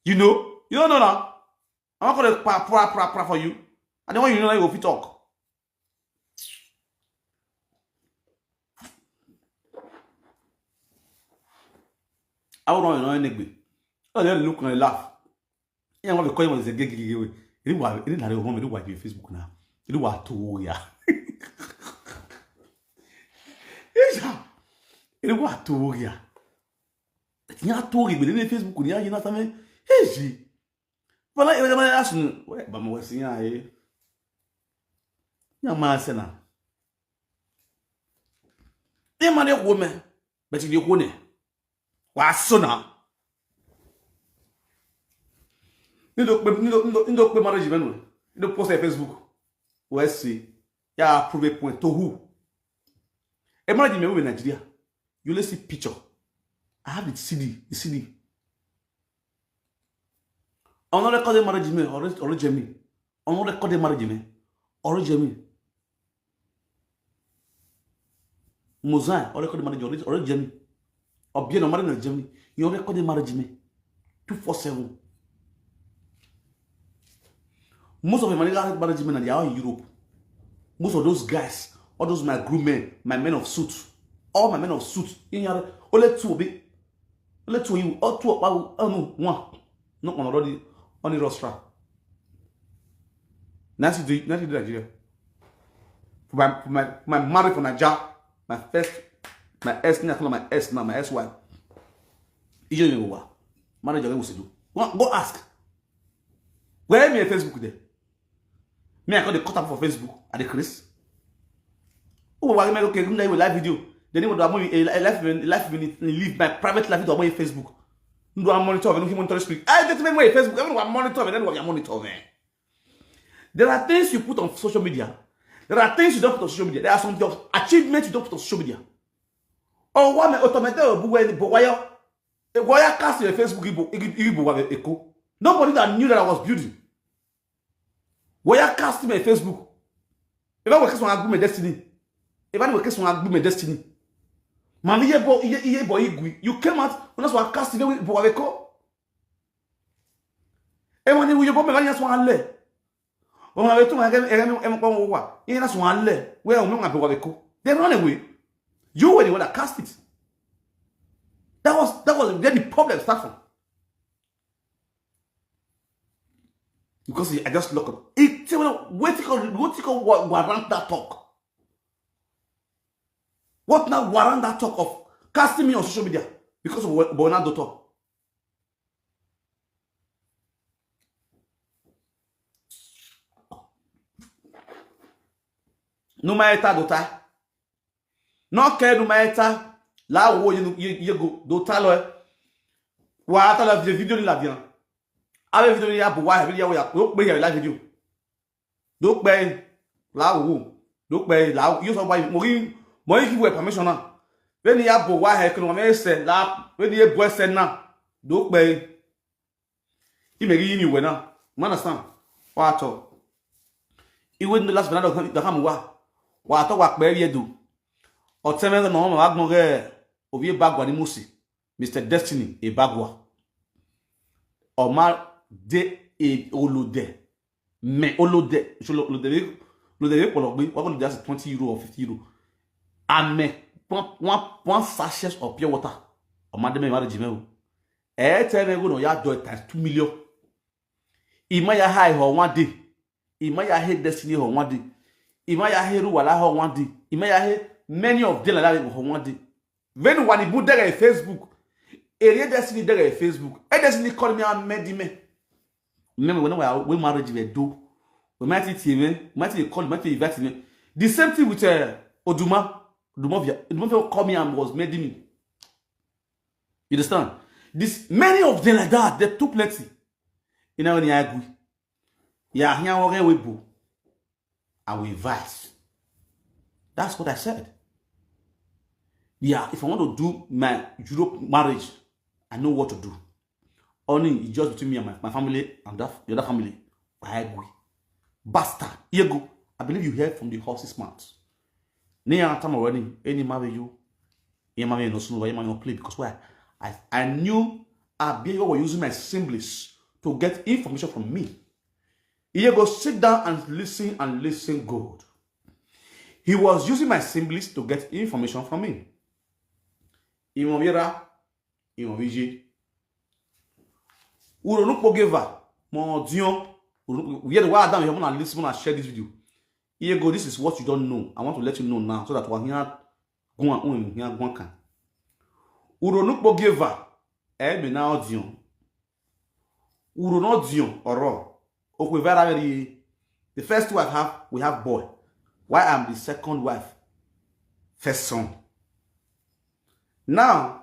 You know? You don't know now. I'm not gonna pra pra pra pra for you. I don't want you to know you fit talk. I don't know anything. I don't look and laugh. Yeah, what we call him is a gay gay gay. Iri wa iri na re home iri wa bi Facebook na. Iri wa to ya. Isha. Iri wa to ya. Nya to gbe ni Facebook ni ayi na same. Eji. Bala ebe ma asun. We ba mo wasi ya e. Ya ma se na. Ni ma de ko me. But you ko ne. Persona. Nido pe nido nido nido pe marriage men. Nido post on Facebook. We see. Ya prove a point to who? A marriage men in Nigeria. You let's see picture. I have the C D. The C D. On record the marriage men. Already, already Jimmy. On record the marriage men. Already Jimmy. Mozart, on record the marriage. Already, already Jimmy. Obien on marriage Jimmy. You on record the marriage men. Two four seven. Most of the marriage men are in Europe. Most of those guys, all those my groom men, my men of suit, all my men of suit, in here, only two of it, only two of you, all two of you, oh no, one, not one already, only roster. Nancy do, Nancy do Nigeria. For my, for my, my married for Nigeria, my first, my ex, now my ex now, my ex-wife. You know what? Manager, we do. Go, go ask. Where me on Facebook there? Me, I got the cut up for Facebook at the Chris. Oh, why me okay? Come there with live video. Then you do a live, live, live, leave my private life to my Facebook. Do I monitor? When you monitor speak, I get me my Facebook. I don't want monitor. Then what you monitor, man? There are things you put on social media. There are things you don't put on social media. There are some of your achievements you don't put on social media. Oh, why me automatic? But why you, why you cast your Facebook? Ibu, Ibu, Ibu, Eko. Nobody that knew that I was building. Why you cast my Facebook? If I were cast on my destiny, if I were cast on my destiny, Mami, ye boy, ye, ye boy, Igwe. You came out when I was casting with Boaveko. And when you go, when I was one lay. When I went to my game, and I'm going to what? You know, one lay. Where I'm going to Boaveko. They run away. You were the one that cast it. That was, that was where the problem started from. Because I just look up. It, what you call, what you call, what, what around that talk? What now warrant that talk of casting me on social media because of Bernardo talk? No matter dota. No care no matter. La wo you you go dota lo. Wa ta lo video ni la bien. Ave video ni ya bo wa video ya wo ya ko pe ya la video. Do pe la wo. Do pe la wo. You so why mo ri mo ri give permission now. When you bo wa he ko me se la when you bo se na. Do pe. He me give me we now. You understand? Wa to. Iwe ni last Bernardo da kam wa. Wa to wa pe ye do. O te me no ma wa gbon re. Ovi e ba gwa ni musi. Mister Destiny Ebagwa. Oma de e olode. Me olode. So olode. Olode polo gbe. Wa olode as twenty euro or fifty euro. Ame one one sachet of pure water. Oma de me marriage me o. E te me go no ya do times two million. Ima ya high ho one day. Ima ya he Destiny ho one day. Ima ya he Ruwala ho one day. Ima ya he many of them like that ho one day. When one ibu there Facebook. Area Destiny there Facebook. E Destiny call me and made me. Remember when we we marriage we do. We might eat me. Might call, might invite me. The same thing with uh, Oduma. Oduma Via. Oduma Via call me and was made me. You understand? This many of them like that. They're too plenty. You know when you agree. Yeah, here we we boo. I will advise. That's what I said. Yeah, if I want to do my Europe marriage, I know what to do. Only it's just between me and my, my family and that the other family. I agree. Basta, Yego. I believe you heard from the horse's mouth. Near time already, any marry you, any marry no soon, any marry no play because why? I I knew Abio was using my symbols to get information from me. He go sit down and listen and listen good. He was using my symbols to get information from me. Imomira, Imomiji. Uronukpo geva, mo dion. We had why down here, I listen, I share this video. Here go, this is what you don't know. I want to let you know now so that we are here. Go on, here, go on. Uronukpo geva, eh, me now dion. Uro no dion oro. Okwe very very. The first wife have we have boy. Why I'm the second wife? First son. Now,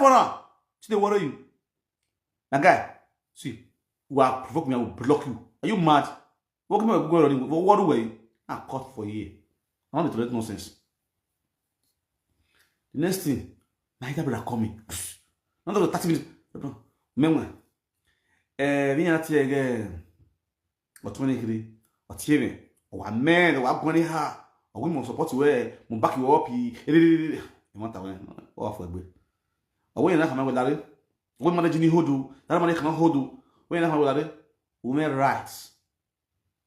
for am. She dey worry you. Na guy, see, you are provoke me, I will block you. Are you mad? What kind of go running? What, what do we? I cut for here. I want to tolerate nonsense. The next thing, my elder brother call me. Not over thirty minutes. Meanwhile, Eh, mi ati ege. Otwene kiri. Otieme. Owa men, owa gwani ha. Owi mo support we. Mo back you up. Iri. You want to win. Owa for egbe. Owe na kama we dare. Owe manage ni hodu. Dare manage kama hodu. Owe na kama we dare. Women rights.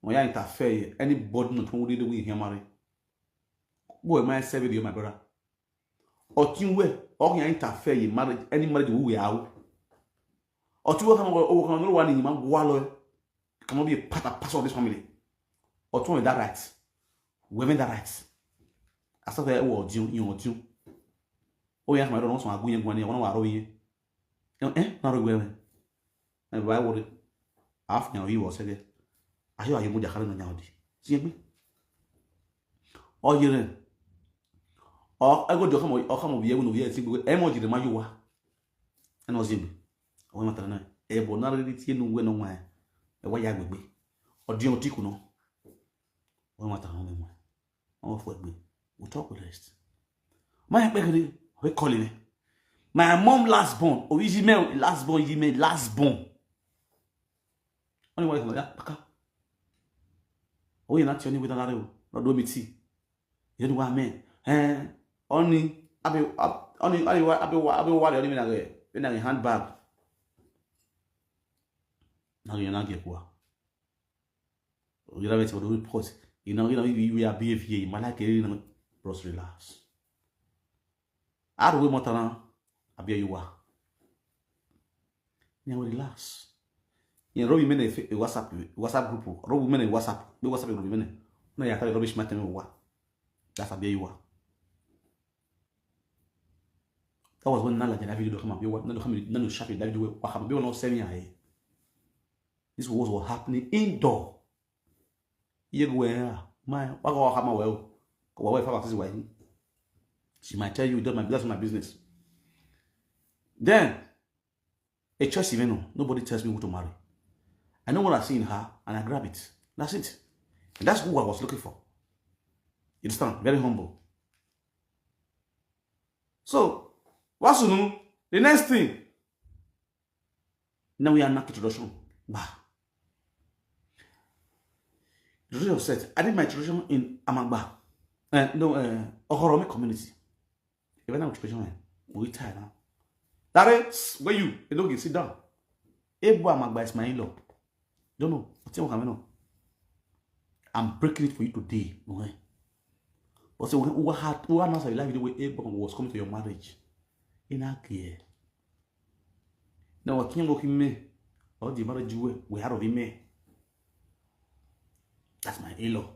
When you interfere, anybody not who did we here marry. Boy, my seven year, my brother. Or you where, or you interfere in marriage, any marriage we are. Or you come over, come over one in man, cannot be a part and parcel of this family. Or two that right. Women that right. I said that word you, you, you. Oh yeah, my don't want to go and one hour. Eh, not away. And why worry? Half now he was again. Ayo ayo mo jakare no nyaodi. Siegbe. Oyere. O ego do kamo o kamo biye no biye siegbe. E mo jire ma yuwa. E no siegbe. O ma tana. E bo na ri ti enu we no nwa. E wa ya gbegbe. O di o ti ku no. O ma tana mo mo. O fo egbe. We talk with rest. My pekere, we calling me. My mom last born. O iji me last born, iji me last born. Only one is like, "Paka." Oh, you're not the only with another. Not do me tea. You know what I mean? Eh, only, abi, ab-, only, abi, wa- abi, wa- abi, wa- only when I get, when I get handbag. Now you're not get what. You know, it's what we put. You know, you know, you, you are behave here. You might like it, you know, bros, relax. How do we motana? Abi you are. Now relax. You know, we men a WhatsApp, WhatsApp group. Row women a WhatsApp. We WhatsApp group men. No, you can't rubbish matter me what. That's abi you are. That was when Nala Jana video come up. You want Nala come Nala Shafi that video. What happened? You not sending aye. This was what happening indoor. You go where my what go come well. What wife have this way. She might tell you that's my that's my business. Then a choice even no. Nobody tells me who to marry. I know what I see in her and I grab it. That's it. And that's who I was looking for. You understand? Very humble. So, what's new? The next thing. Now we are not introduction. Bah. Introduction set. I did my introduction in Amagba. Uh, no, uh, Ohoromi community. Even now, introduction, eh, we tie now. That is where you, you don't sit down. Ebu Amagba is my in-law. Don't know. What's your coming on? I'm breaking it for you today. Okay? But so what had what announced your life the way Abraham was coming to your marriage? In that year. Now what can go me? Or the marriage you were we had of him. That's my in-law.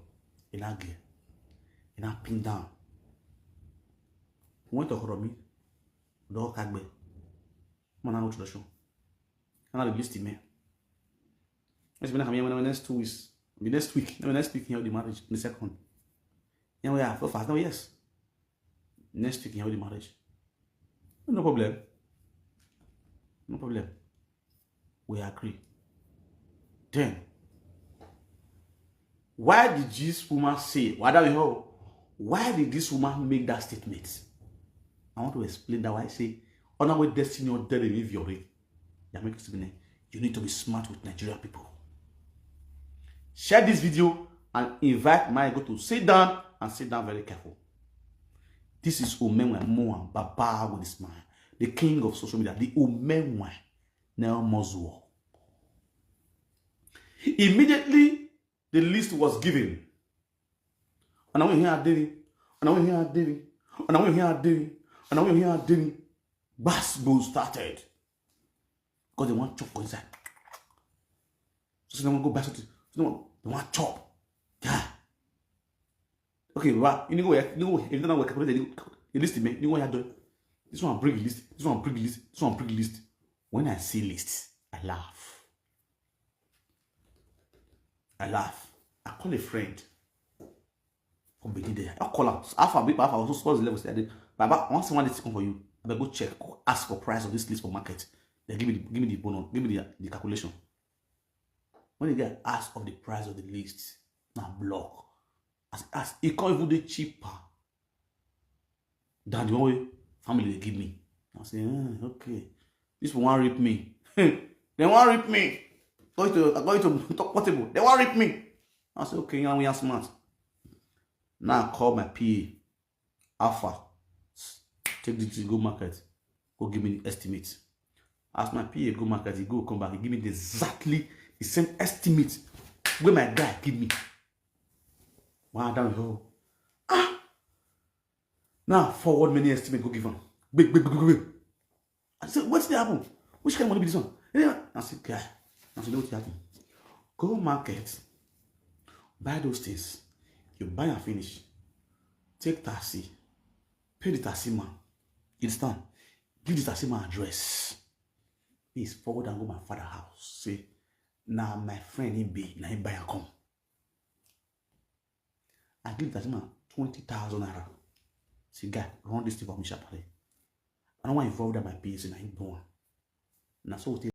In that year. In that pin down. Went to Horomi. Dog Kagbe. Man, I introduction. And I released him. It's been coming next two weeks. The next week. The next week here the marriage. The second. Yeah, we are for fast now, yes. Next week here the marriage. No problem. No problem. We agree. Then why did this woman say why that we hold? Why did this woman make that statement? I want to explain that why I say on our destiny or dead if you're you make it to be you need to be smart with Nigerian people. Share this video and invite my go to sit down and sit down very careful. This is Omenwe Moan Baba with his man, the king of social media, the Omenwe Nel Mozuo. Immediately, the list was given. And I went here, David. And I went here, David. And I went here, David. And I went here, David. Bass boom started. Because they want chop for inside. So they want to go back to the, they want chop. Yeah. Okay, but you know where you know if you don't know where you list me, you know what I do. This one bring list, this one bring list, this one bring list. When I see list, I laugh. I laugh. I call a friend. Come begin there. I call out. Alpha, big Alpha, also sports level. Say, Baba, once one is come for you. I go check, go ask for price of this list for market. They give me the, give me the bonus, give me the, the calculation. When the guy ask of the price of the list, now block. As as it can't even be cheaper than the one way family they give me. I say, eh, okay. This one rape me. They want rape me. According to, according to portable, they wan rip me. I say, okay, now we are smart. Now I call my P A. Alpha, take this thing go market. Go give me the estimate. As my P A go market, he go come back. He give me the exactly the same estimate wey my guy give me. One down, oh. Ah! Now forward many estimate go give am. Big, big, big, big, big. I say, wetin dey happen? Which kind of money be this one? Eh, I say, guy, I say, wetin happen? Go market, buy those things. You buy and finish. Take taxi, pay the taxi man. You understand? Give the taxi man address. Please forward and go my father house. Say, now my friend he be, now he buy and come. I give the taxi man twenty thousand naira. Say, guy, run this thing for me sharply. I don't want involve that my P A say na him born. Na so we take